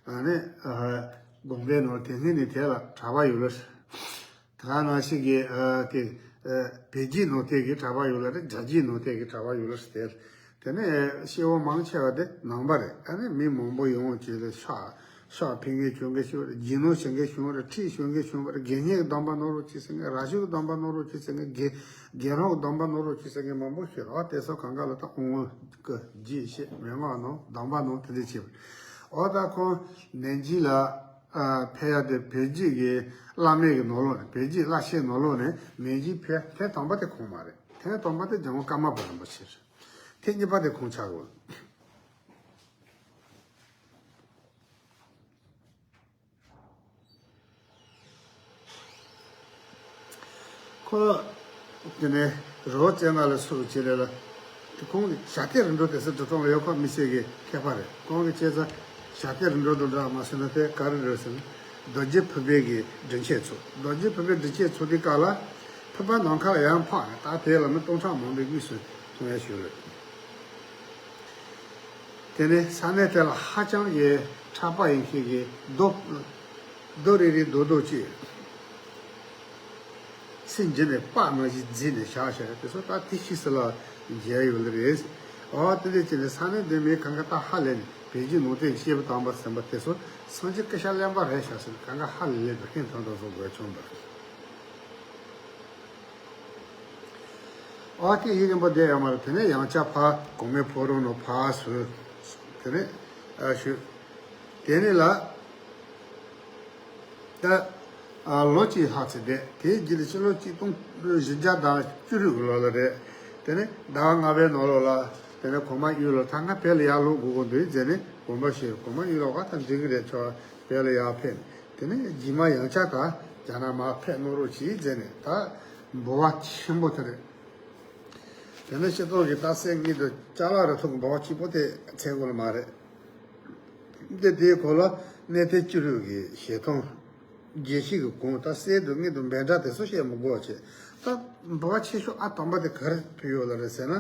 ཨ་ནི་ཨ་དགོན་པའི་ནང་དེ་སྔོན་ནས་དེ་ལ་གྲྭ་པ་ཡོད་ལ། དེ་ག་ནང་བཞིན་གྱི་ཨ་དེ་ཨ་བོད་བརྒྱུད་ནང་བསྟན་གྱི་གྲྭ་པ་ཡོད་ལ་རེད། རྒྱ་བརྒྱུད་ནང་བསྟན་གྱི་གྲྭ་པ་ཡོད་ལ་རེད། དེ་ནས་སྐྱེ་བོ་མང་ཆེ་བ་དེ་ནང་པ་རེད། ཨ་ནི་མི་མང་པོ་ཡོང་བྱས་ཏེ་ཕྱག་ཕྱག་ཕུལ་མཁན་བྱུང་མཁན་བྱུང་རེད། རྗེས་གནང་བྱེད་མཁན་བྱུང་རེད། ཁྲིད་ཞུ་མཁན་བྱུང་བ་རེད། དགེ་བསྙེན་གྱི་སྡོམ་པ་གནང་རོགས་གྱིས་ཟེར་མཁན། ར་ཤུགས་ཀྱི་སྡོམ་པ་གནང་རོགས་གྱིས་ཟེར་མཁན། དགེ་དགེ་སློང་གི་སྡོམ་པ་གནང་རོགས་གྱིས་ཟེར་མཁན་མང་པོ་ཞིག་རེད། དེ་ཚོ་གང་ག་ལ་ད་དབང་བསྐུར་རྗེས་བཤད་མན་ངག་གནང་སྡོམ་པ་གནང་དེ་འདྲ་བྱས་པ་རེད། འོ་ད་ཁོང་ནན་ཅི་ལ་ཨ་ཕེབས་ཡ་དེ་བོད་བརྒྱུད་ཀྱི་བླ་མའི་གི་ནང་ལོགས་ནས། བོད་བརྒྱུད་བླ་ཆེན་ནང་ལོགས་ནས་ནན་ཅི་ཕེབས་ཐེངས་དང་པོ་དེ་ཁོང་མ་རེད། ཐེངས་དང་པོ་དེ་འཇམ་མགོན་ཀརྨ་པ་རིན་པོ་ཆེ་རེད། ཐེངས་གཉིས་པ་དེ་ཁོང་ཆགས་ཡོད། ཁོ་དེ་ནས་རི་བོ་རྩེ་ལྔ་ལ་སུ་བྱེད་ལས་ལ། དེ་ཁོང་གི་བྱ་དེ་རིམ་གྲོ་དེ་སུ་འབྲི་གཏོང་ལ་ཡོད་ཁོ་མི་ཚེ་གི་མཁས་པ་རེད། ཁོང་གི་བྱས་ཙང་བྱ་དེ་རིམ་གྲོ་དང་འདྲ་མ་སོང་ན་དེ་ག་རེ་རེད་ཟེར་ན། རྡོ་རྗེ་ཕུར་པའི་གི་དྲིན་ཆེན་ཚོགས། རྡོ་རྗེ་ཕུར་པའི་དྲིན་ཆེན་ཚོགས་དེ་སྐབས་ལ་ཕུར་པ་ནམ་མཁའ་ལ་ཡར་འཕགས་ནས་ད་དེ་ལ་མི་སྟོང་ཕྲག་མང་པོའི་དངོས་སུ་མཐོང་ཡ་ཞིག་རེད། དེ་ནས་ས་གནས་དེ་ལ་ཧ་ཅང་གི་གྲགས་པ་ཡིན་མཁན་གྱི་རྡོ་རྡོ་རིལ་རིལ་རྡོག་རྡོག་ཅིག་ཚིག་འཇུ་ནས་པགས་ནང་བཞིན་བརྫིས་ནས་བཞག་བཞག་ཡ་དེ་ཚོ་ད་དེ་ཕྱིས་སུ་ལ་མཇལ་ཡོད་ལེ་རེད། འོ་དེ་འདྲ་བྱས་ནས་ས་གནས་འདི་མིའི་གང་ག་ད་ཧ་ལས་ནས་བོད་བརྒྱུད་ནང་བསྟན་སྐྱེས་བུ་དམ་པ་ཟེར་བ་དེ་ཚོ་སངས་རྒྱས་སྐུ་ཤ་རློན་པ་རེད་ཤག་ཟེར་གང་ག་ཧ་ལས་ལེ་དང་ཧན་ཐང་དང་བཟོ་དགོས་བྱུང་འདུག་ཨ་ཀི་ཡིག་རིན་པོ་བསྡད་ཡོད་མ་རེད། དེ་ནས་ཡང་བསྐྱར་ཕར་གོང་མའི་ཕོ་བྲང་ནང་ཕར་ཚུར། དེ་ནས་ཨ་ཞུ། དེ་ནས་ལ། ད་ཨ་ལོ་གཅིག་ལྷག་ཙམ་བསྡད། དེའི་རྗེས་ལ་ཕྱི་ལོ་གཅིག་སྟོང་བཞི་བརྒྱ་དང་བཅུ་དྲུག་གི་ལོ་ལ་རེད། དེ་ནས་ཟླ་བ་ལྔ་པའི་ནང་ལོགས་ལ་དེ་ནས་གོང་མ་གཡུ་ལོ་ད་ང་བོད་ལ་ཡར་ལོག་དགོས་དགོས་འདུག་ཟེར་ནས་དགོངས་པ་བཞེས། གོང་མ་གཡུ་ལོ་ག་ད་འགྲིག་གི་རེད། ཁྱོད་བོད་ལ་ཡར་ཕེབས། དེ་ནས་རྗེས་མ་ཡང་བསྐྱར་ད་རྒྱ་ནག་མར་ཕེབས་གནང་རོགས་གྱིས་ཟེར་ནས་ད་འབུལ་བ་ཆེན་པོ་དེ་རེད། དེ་ནས་སྤྱི་ཚོགས་ཀྱི་ད་སྲས་གཉིས་དང་ཅ་ལག་རུ་ཐུག་འབུལ་བ་གཅིག་པོ་དེ་ཚད་དགོས་ལ་མ་རེད། འདི་དེའི་སྐོར་ལ་གནས་བརྟན་བཅུ་དྲུག་གི་ཞལ་ཐང་། དགེ་བཤེས་ཀྱི་གུང་། ད་སྲས་དང་གཉེན་དང་འབོད་སྒྲ་དེ་ཚོ་བཤད་མི་དགོས་བྱས། ད་འབུལ་བ་ཆེ་ཤོས་ཨ་དམ་པ་དེ་ག་རེ་ཕུལ་ཡོད་ལ་རེད་ཟེར་ན།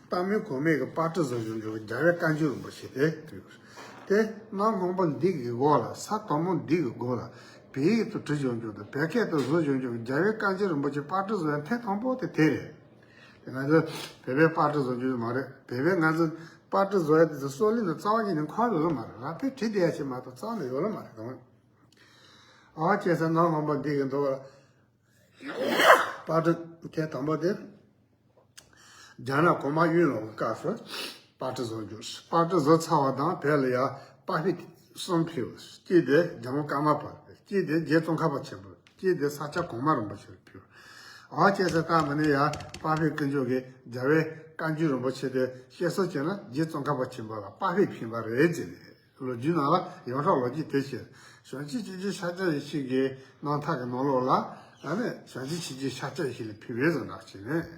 རྟག་མོན་གོང་མའི་གི་པར་སྐྲུན་བཟོ་བྱུང་བྱུང་རྒྱལ་བའི་བཀའ་འགྱུར་རིན་པོ་ཆེ་དེ་ཕུལ་ཡོད། དེ་གནམ་སྔོན་པོ་འདི་གི་འོག་ལ་ས་དོག་མོ་འདི་གི་སྒོ་ལ་བོད་ཡིག་ཏུ་བྲིས་བྱུང་བྱུང་དང་བོད་སྐད་དུ་བཟོ་བྱུང་བྱུང་རྒྱལ་བའི་བཀའ་འགྱུར་རིན་པོ་ཆེ་པར་སྐྲུན་བཟོ་ཡ་ཐེངས་དང་པོ་དེ་དེ་རེད། དེ་ང་ཚོ་བོད་པའི་པར་སྐྲུན་བཟོ་རྒྱུ་མ་རེད། བོད་པའི་ང་ཚོ་པར་སྐྲུན་བཟོ་ཡ་དེ་ཚོ་སྲོག་ལེན་དུ་རྩ་བ་ཉིད་ནས་འཁོར་ཡོད་ལ་མ་རེད། ར་ཕེ་བྲིས་བསྡད་ཡ་ཞིག་མ་གཏོགས་རྩ་བ་ནས་ཡོད་ལ་མ་རེད་དང་། ཨ་བ་བྱས་ཙང་གནམ་སྔོན་པོ་འདི་གི་མདོ་བར་པར་སྐྲུན་ཐེངས་དང་པོ་དེ། རྒྱ་ནག་གོང་མ་གཡུ་ལོ་གི་སྐབས་སུ་པར་སྐྲུན་བཟོ་རྒྱུ། པར་སྐྲུན་བཟོ་ཚར་བ་དང་བོད་ལ་ཡ་པར་ཕུད་གསུམ་ཕུལ། གཅིག་དེ་རྒྱལ་དབང་ཀརྨ་པ་ཕུལ། གཅིག་དེ་རྗེ་ཙོང་ཁ་པ་ཆེན་པོ། གཅིག་དེ་ས་སྐྱ་གོང་མ་རིན་པོ་ཆེར་ཕུལ། ཨ་བ་བྱས་ཙང་ད་མ་ནི་ཡ་པར་ཕུད་ཀུན་སྤྱོད་ཀྱི་རྒྱལ་བའི་བཀའ་འགྱུར་རིན་པོ་ཆེ་དེ་བཤད་སྲོལ་བྱས་ན་རྗེ་ཙོང་ཁ་པ་ཆེན་པོ་ལ་པར་ཕུད་ཕུལ་བ་རེད་ཅེས་ནས། ལོ་རྒྱུས་ནང་ལ་ཡོངས་གྲགས་ལོ་རྒྱུས་དེ་བཤད། བྱང་ཆུབ་ཆོས་རྗེ་ཤཱཀྱ་ཡེ་ཤེས་ཀྱི་རྣམ་ཐར་གྱི་ནང་ལོགས་ལ་ཨ་ནི་བྱང་ཆུབ་ཆོས་རྗེ་ཤཱཀྱ་ཡེ་ཤེས་ལ་ཕུལ་བའི་བཟོ་འདྲ་བྱས་ནས་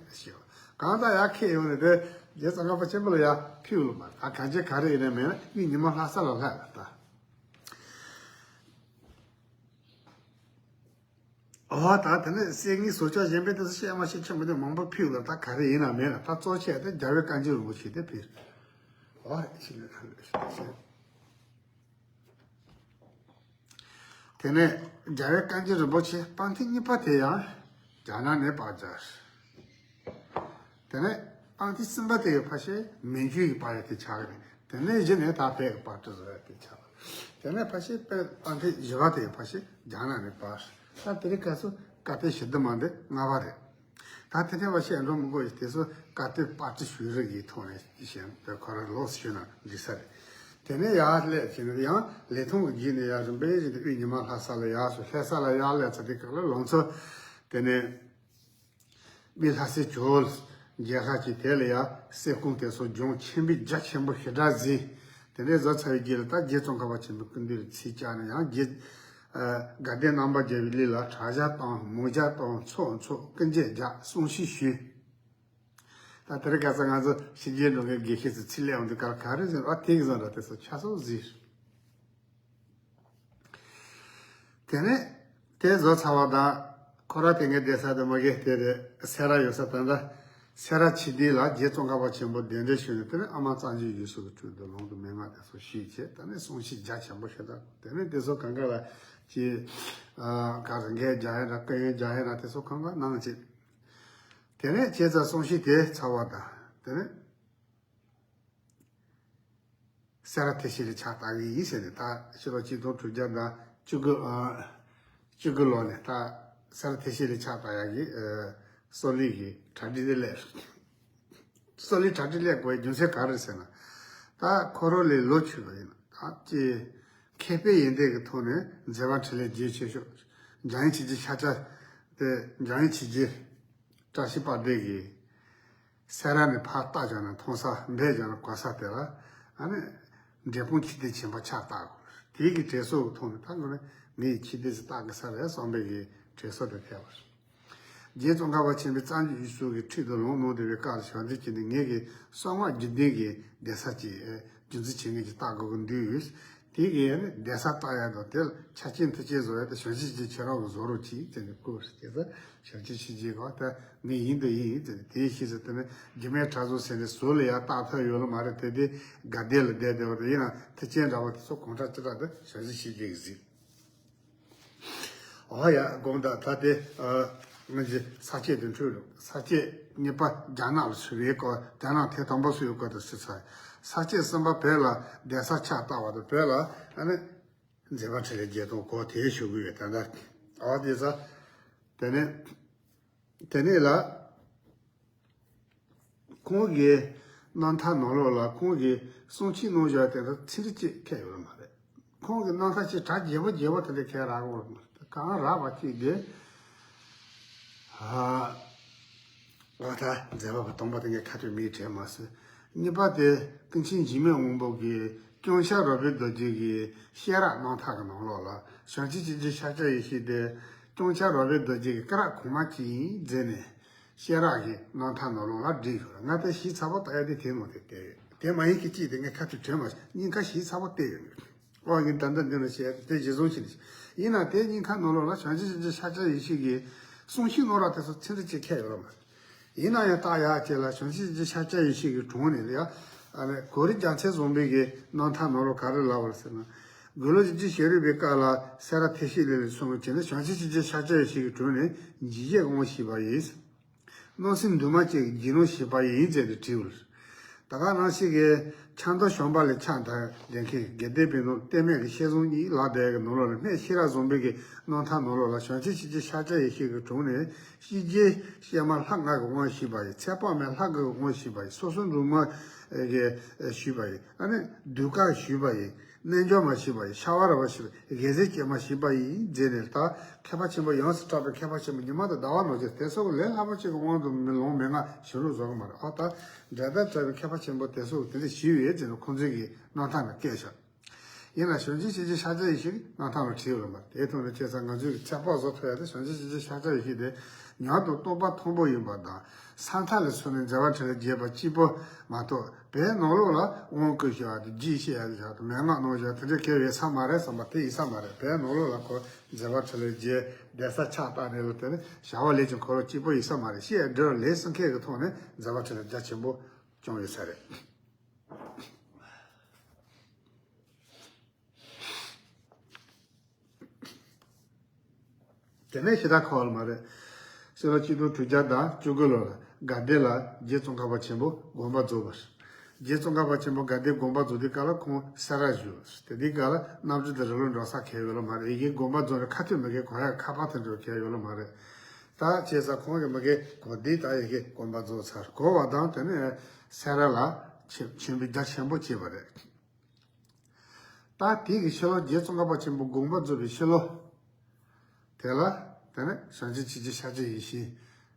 བཤད། གང་ལྟར་ཡར་ཁྱེར་ཡོང་ནས་དེ་རྗེ་ཙོང་ཁ་པ་ཆེན་པོ་ལ་ཡར་ཕུལ་ལ་མ་ད་གང་བྱས་ག་རེ་ཡིན་ན་མེད་ན་གཡུ་ཉི་མ་ལྷ་ས་ལ་ལྷག་ལ་ད། ཨོ་ད་དེ་ནས་སྲས་གཉིས་ཟོ་ཅོག་གཞན་པའི་དེ་ཚོ་བཤད་མ་བཤད་ཆེན་པོ་དེ་མང་པོ་ཕུལ་ལ་ད་ག་རེ་ཡིན་ན་མེད་ན་ད་གཙོ་ཆེ་དེ་རྒྱལ་བའི་བཀའ་འགྱུར་རིན་པོ་ཆེ་དེ་ཕུལ། ཨོ་ཤི་ལ་ཁ་ལ་ཤི་ལ་ཤི། དེ་ནས་རྒྱལ་བའི་བཀའ་འགྱུར་རིན་པོ་ཆེ་པང་ཐིག་གཉིས་པ་དེ་ཡང་རྒྱ་ནག་ནས་པར་སྦྱར། དེ་ནས་ པང་གྲས་གསུམ་པ་དེ་ཡི་ཕལ་ཆེར་མན་ཇུའི་གི་པར་ཡ་དེ་ཆགས་ཀྱི་རེད། དེ་ནས་གཞི་ནས་ད་བོད་ཀྱི་པར་སྐྲུན་བཟོ་ཡ་དེ་ཆགས་པ། དེ་ནས་ཕལ་ཆེར་པང་གྲས་བཞི་པ་དེ་ཡི་ཕལ་ཆེར་རྒྱ་ནག་ནས་པར། ད་དེ་རིང་ཁ་སང་ཀ་སྟོད་ཞི་བདེ་མ་འདི་ལྔ་པ་རེད། ད་དེ་ཐེངས་བ་བཤད་འགྲོ་མི་དགོས་ཡི་དེ་ཚོ་ཀ་སྟོད་པར་སྐྲུན་བྱུང་རིགས་ཀྱི་ཐོག་ནས་བཤད་པའི་ཁོ་རང་ལོགས་སུ་ཞུས་ན་འགྲིག་ས་རེད། དེ་ནས་ཡར་སླེབས་བྱས་ནས་ཡང་ལི་ཐང་གི་བརྒྱུད་ནས་ཡར་རིམ་པས་བཞིན་དུ་དབུས་ཉི་མ་ལྷ་ས་ལ་ཡར་སོང་། ལྷ་ས་ལ་ཡར་སླེབས་ཚར་དུས་སྐབས་ལ་ལང་ཚོ་དེ་ནས་དབུས་ལྷ་སའི་ཇོ་བོ་མཇལ་ཁ་བྱས། དེ་ལ་ཡང་གསེར་ཀོང་དེ་ཚོ་ལྗོངས་ཆེན་པོའི་རྒྱ་ཆེན་པོ་ཞེ་དྲག་གཟིགས། དེ་འདྲའི་བཟོ་ཚར་བའི་རྗེས་ལ་ད་རྗེ་ཙོང་ཁ་པ་ཆེན་པོའི་སྐུ་མདུན་ལ་ཚིག་བཅག་ནས་ཡང་རྗེ་ཨ་དགའ་ལྡན་རྣམ་པར་རྒྱལ་བའི་གླུ་ལ་དྲག་ཞག་བཏང་མོ་ཞག་བཏང་ཚོགས་འཚོགས་སྐུ་འགྱེད་རྒྱག་གསུང་བཤད་ཞུས། ད་དེ་རིང་ཁ་སང་ང་ཚོ་ཕྱི་རྒྱལ་འགྲོ་མཁན་དགེ་བཤེས་ཚོ་ཚིག་ལས་འོང་དུས་ག་ག་རེ་ཟེར་བ་དེ་གི་བཟོ་འདྲ་དེ་ཚོ་ཆ་ཚང་གཟིགས། དེ་ནས་དེ་བཟོ་ཚར་བ་དང་ཁོ་ར་དེ་ངའི་བསྡད་ས་དེ་མ་གི་དེ་རེད། སེ་ར་ཡོད་ས། ད་ལྟ་སེ་ར་ཆོས་སྡེ་ལ་རྗེ་ཙོང་ཁ་པ་ཆེན་པོ་གདན་འདྲེན་ཞུས་ནས། དེ་ནས་ཨ་མ་གཙང་ཆུ་ཡུལ་སྲོལ་གྱི་ཁྲོད་དུ་ལུང་དུ་མན་ངག་དེ་ཚོ་ཞུས་བྱས། ད་ནས་གསུང་བཤད་རྒྱ་ཆེན་པོ་ཞིག་དང་། དེ་ནས་དེ་ཚོ་གང་ག་ལ་ཅི་ཨ་ག་རེ་འགན་རྒྱག་ཡ་འདྲ་སྐུ་ཡོན་རྒྱག་ཡ་འདྲ་དེ་ཚོ་གང་ག་གནང་བྱས། དེ་ནས་བྱས་ཙང་གསུང་བཤད་དེ་ཚར་བ་དང་། དེ་ནས་སེ་ར་ཐེ་ཤི་ལ་ཕྱག་བཏབ་ཀྱི་ཡིན་ཟེར་ནས། ད་ཕྱི་ལོ་ཆིག་སྟོང་དྲུག་བརྒྱ་དང་བཅུ་དགུ་ཨ་བཅུ་དགུ་ལོ་ནས་ད་སེ་ར་ཐེ་ཤི་ལ་ཕྱག་བཏབ་ཡག་གི་ཨ་སོག་ལེ་གི་གྲ་སྒྲིག་དེ་སླེབས། སོག་ལེ་གྲ་སྒྲིག་སླེབས་དགོས་པའི་རྒྱུ་མཚན་ག་རེ་ཟེར་ན། ད་ཁོ་རང་ལས་ལོ་ཆུང་བ་ཡིན། ད་ཅི་མཁས་པའི་ཡོན་ཏན་གྱི་ཐོག་ནས་མཛད་པ་འཕྲིན་ལས་རྒྱས་ཆེ་ཤོས། འཇམ་དབྱངས་ཆོས་རྗེ་ཤཱཀྱ་དེ། འཇམ་དབྱངས་ཆོས་རྗེ་བཀྲ་ཤིས་དཔལ་ལྡན་གྱིས་སེ་ར་ནས་ཕར་རྟ་བརྒྱབ་ན་མཐོང་ས། འབོད་བརྒྱབ་ན་གོ་ས་དེ་ལ་ཨ་ནི་འབྲས་སྤུངས་ཆོས་སྡེ་ཆེན་པོ་ཕྱག་བཏབ་དགོས། དེའི་གི་དྲན་གསོ་གི་ཐོག་ནས་ད་ངོས་ནས་ངའི་ཆོས་སྡེ་ཟིག་བཏབ་དགོས་ས་རེད་བསམ་པའི་གི་དྲན་གསོ་དེ་ཐེབས་པ་རེད། རྗེ་ཙོང་ཁ་པ་ཆེན་པོས་གཙང་ཆུ་ཡུལ་སྲོལ་གྱི་ཁྲིད་དུ་ལུང་གནང་བསྡད་པའི་སྐབས་ལ་བྱང་ཆུབ་ཀྱི་ནི་ངེད་ཀྱི་གསང་སྔགས་རྒྱུད་ལྡན་གྱི་གདན་ས་ཅིག་རྒྱུན་འཛིན་བྱེད་མཁན་ཅིག་བཏགས་དགོས་ཀྱི་འདུག། དེ་གའི་ནི་གདན་ས་བཏགས་ཡ་དང་། དེ་ལ་ཆ་རྐྱེན་མཐུན་རྐྱེན་བཟོ་ཡ་དེ་བྱང་ཆུབ་ཀྱི་ཁྱེད་རང་གིས་བཟོ་རོགས་གྱིས་ཟེར་ནས་བསྐུར་བ་རེད། བྱང་ཆུབ་ཆོས་རྗེ་གིས་ད་ངས་ཡིན་དང་ཡིན་ཡིན་ཟེར་ནས། དེའི་ཕྱིས་སུ་དེ་ནི་རྒྱུད་སྨད་གྲྭ་ཚང་ཟེར་ནས་ཟུར་ལ་ཡ་བཏགས་ཐུབ་ཡོད་ལ་མ་རེད། དེ་དེ་དགའ་ལྡན་ལ་བསྡད་བསྡད་པ་དེ་ཡིན་ན། མཐུན་རྐྱེན་འདྲ་པོ་དེ་ཚོ་གང་དྲག་ཅི་དྲག་དེ་བྱང་ཆུབ་ཆོས་རྗེ་གིས་གཟིགས། འོ་ཡ། དགོངས་དག། ད་དེ་ཨ་ང་ཚོའི་ས་སྐྱ་དེ་འཁྲུག་རུང་། ས་སྐྱ་གཉིས་པ་རྒྱ་ནག་ལ་ཚུད་པའི་སྐོར། རྒྱ་ནག་ཐེངས་དང་པོ་ཚུད་པའི་སྐོར་དེ་ཞུས་ཚར། ས་སྐྱ་གསུམ་པ་བོད་ལ་གདན་ས་ཕྱག་བཏབ་པ་དང་། བོད་ལ་ཨ་ནི་མཛད་པ་འཕྲིན་ལས་རྒྱས་གཏོང་སྐོར་དེ་ཞུ་གི་ཡོད། ད་ལྟ་འོ་དེ་ཚོ། དེ་ནས་དེ་ནས་ལ། ཁོང་གི་རྣམ་ཐར་ནང་ལོགས་ལ་ཁོང་གིས་གསུང་ཆོས་གནང་བཞག་དེ་ཚོ་ཚིག་རེ་གཅིག་ཁྱད་ཡོད་མ་རེད། ཁོང་གི་རྣམ་ཐར་ཅིག་གྲ་རྒྱས་པོ་རྒྱས་པོ་དེ་འདྲ་ཁྱད་རག་གི་མ་རེད། གང་རག་པ་གཅིག་དེ། ཨ་ང་ད་མཛད་པ་དང་པོ་དེ་ངས་ཁ་ཐུག་མིག་བྲལ་མ་སོང་། གཉིས་པ་དེ་ཀུན་མཁྱེན་འཇིགས་མེད་དབང་པོ་གིས་སྐྱོང་ཤར་རོལ་པའི་རྡོ་རྗེ་གི་བཤད་རག་རྣམ་ཐར་གྱི་ནང་ལོགས་ལ། བྱང་ཆུབ་ཆོས་རྗེ་ཤཱཀྱ་ཡེ་ཤེས་དེ་སྐྱོང་ཤར་རོལ་པའི་རྡོ་རྗེ་གི་སྐུ་རག་གོང་མ་གཅིག་ཡིན་ཟེར་ནས། བཤད་རག་གི་རྣམ་ཐར་ནང་ལོགས་ལ་བྲིས་ཡོད་རེད། ང་ད་ཞིབ་ཚགས་པོ་ལྟ་ཡ་དེ་དེ་ནང་དེ་བལྟས་ཡོད། དེ་མ་ཡིན་གྱི་གཅིག་དེ་ངས་ཁ་ཐུག་དྲན་མ་སོང་། སྙིང་ཁ་ཞིབ་ཚགས་པོ་བལྟས་ཡོད་རེད། ཨོ་ངས་ད་ལྟ་འདི་ནས་བཤད་དེ་གཞི་བཟུང་བྱས་ནས། ཡིན་ན་དེ་སྙིང་ཁ་ནང་ལོགས་ལ་བྱང་ཆུབ་ཆོས་རྗེ་ཤཱཀྱ་ཡེ་ཤེས་ཀྱི་གསུང་ཆོས་གནང་རག་དེ་ཚོ་ཚིག་རེ་གཅིག་ཁྱད་ཡོད་རེད་མ་རེད། ཡིན་ན་ཡང་ལྟ་ཡག་ཅིག་ལ་བྱང་ཆུབ་ཆོས་རྗེ་ཤཱཀྱ་ཡེ་ཤེས་ཀྱི་དྲུང་ནས་ཡ། ཨ་ནི་གོ་རི་རྒྱལ་མཚན་བཟང་པོའི་གི་རྣམ་ཐར་ནང་ལོགས་ག་རེ་ལབ་པ་རེད་ཟེར་ན། དགུང་ལོ་བཞི་བཅུ་ཞེ་དྲུག་པའི་སྐབས་ལ་སེ་ར་ཐེག་ཤི་གླིང་ལ་སོང་བྱས་ནས་བྱང་ཆུབ་ཆོས་རྗེ་ཤཱཀྱ་ཡེ་ཤེས་ཀྱི་དྲུང་ནས་འཇིགས་བྱེད་དབང་ཞུས་པ་ཡིན། སྣང་སྲིད་འདུས་མ་བཅས་ཀྱི་རྒྱུད་ལུང་ཞུས་པ་ཡིན་ཟེར་ནས་བྲིས་པ་རེད། ད་ག་ནང་བཞིན་གྱི་ཕྱག་མདའ་གཞན་པ་ལས་ཕྱག་མདའ་འདོན་མཁན་དགེ་ལྡན་པའི་ནང་གཏེར་མའི་གི་བཤད་བཟང་གཉིས་ལབ་བསྡད་ཀྱི་ནང་ལོགས་ལ། སྨན་ཤེས་རབ་བཟང་པོའི་གི་རྣམ་ཐར་ནང་ལོགས་ལ་བྱང་ཆུབ་ཆོས་རྗེ་ཤཱཀྱ་ཡེ་ཤེས་ཀྱི་དྲུང་ནས་ཤེས་རྒྱལ་གཤེད་མ་ལྷ་ལྔ་གི་དབང་ཞུས་པ་ཡིན། ཚེ་དཔག་མེད་ལྷ་དགུ་གི་དབང་ཞུས་པ་ཡིན། སོ་སོ་འབྲུག་མ་གི་ཞུས་པ་ཡིན། ཨ་ནི་གདུགས་དཀར་ཞུས་པ་ཡིན། རྣལ་འབྱོར་མ་ཞུས་པ་ཡིན། ཤ་བ་ར་བ་ཞུས་པ་ཡིན། དགེ་ཚུལ་ཅན་མ་ཞུས་པ་ཡིན་ཟེར་ནས། ད་མཁས་པ་ཆེན་པོ་ཡོངས་སུ་གྲགས་པའི་མཁས་པ་ཆེན་པོ་ཉི་མ་དང་ཟླ་བ་ནང་བཞིན་དེ་ཚོ་གི་ལས་སླ་པོ་ཅིག་གི་དབང་དུ་མི་ལོངས་མན་ངག་ཞུ་རོགས་བཟོ་གི་མ་རེད། ཨ་ད་འགྲན་ཟླ་བྲལ་བའི་མཁས་པ་ཆེན་པོ་དེ་ཚོ་གི་དེ་འདྲ་ཞུས་ཡོད་ཅེས་ནས་ཁོང་ཚོའི་གི་རྣམ་ཐར་ནང་བཀོད་བཞག། ཡིན་ན་བྱང་ཆུབ་ཆོས་རྗེ་ཤཱཀྱ་ཡེ་ཤེས་ཀྱི་རྣམ་ཐར་ལ་བྲིས་ཡོད་རེད་མ་རེད། དེའི་ཐོག་ནས་བྱས་ཙང་ང་ཚོས་ཀྱི་ཚེ་དཔག་བཟོ་ཐུབ་ཡ་དེ་བྱང་ཆུབ་ཆོས་རྗེ་ཤཱཀྱ་ཡེ་ཤེས་དེ་ཉག་དང་རྟོགས་པ་མཐོན་པོ་ཡིན་པ་དང་། ས་མཐའ་ལས་ཚུར་ནས་མཛད་པ་འཕྲིན་ལས་རྒྱས་པ་གཅིག་པོ་མ་གཏོགས། བོད་ནང་ལོགས་ལ་དབང་བསྐུར་བཞག་དང་། རྗེས་བཤད་ཡ་བཞག་དང་། མན་ངག་གནང་བཞག་དེ་འདྲ་གང་ཡང་ཡོད་ས་མ་རེད་བསམ་པ་དེ་ཡིན་ས་མ་རེད། བོད་ནང་ལོགས་ལ་ཁོ་མཛད་པ་འཕྲིན་ལས་རྒྱས། གདན་ས་ཕྱག་བཏབ་ནས་ལ་དེ་ནི་བྱ་བ་ལས་ཀྱང་འཁོར་ལོ་གཅིག་པོ་ཡིན་ས་མ་རེད། བཤད་སྒྲུབ་ལས་གསུམ་ཀའི་གི་ཐོག་ནས་མཛད་པ་འཕྲིན་ལས་རྒྱ་ཆེན་པོ་བསྐྱངས་ཡོད་ས་རེད། དེ་ནས་ཞེ་དྲག་ཁག་པོ་མ་རེད། ཕྱི་ལོ་ཆིག་སྟོང་དྲུག་བརྒྱ་དང་བཅུ་དགུ་ལོར་དགའ་ལྡན་ལ་རྗེ་ཙོང་ཁ་པ་ཆེན་པོ་དགོངས་པ་རྫོགས་པ་རེད། རྗེ་ཙོང་ཁ་པ་ཆེན་པོ་དགའ་ལྡན་དགོངས་པ་རྫོགས་དུས་སྐབས་ལ་ཁོང་སེ་ར་བཞུགས། དེ་དུས་སྐབས་ལ་རྣམ་དཔྱོད་དང་རི་ལུང་འགྲོ་ས་གང་ཡང་ཡོད་ལ་མ་རེད། ཡི་གེ་དགོངས་པ་རྫོགས་ནས་ཁ་ཐུག་མི་དགེ་གོ་ཡག་ཁ་པར་དེ་འདྲ་གང་ཡང་ཡོད་ལ་མ་རེད། ད་བྱས་ཙང་ཁོང་གི་མི་དགེ་གོ་འདི་ད་ཡི་གེ་དགོངས་པ་རྫོགས་ཚར་གོ་བ་དང་དེ་ནས་སེ་ར་ལ་ཆེ་ཆེན་པོའི་རྒྱ་ཆེན་པོ་བྱས་པ་རེད། ད་དེ་གི་ཕྱི་ལོ་རྗེ་ཙོང་ཁ་པ་ཆེན་པོ་དགོངས་པ་རྫོགས་པའི་ཕྱི་ལོ། དེ་ལ་དེ་ནས་བྱང་ཆུབ་ཆོས་ཀྱི་ཤཱཀྱ་ཡེ་ཤེས་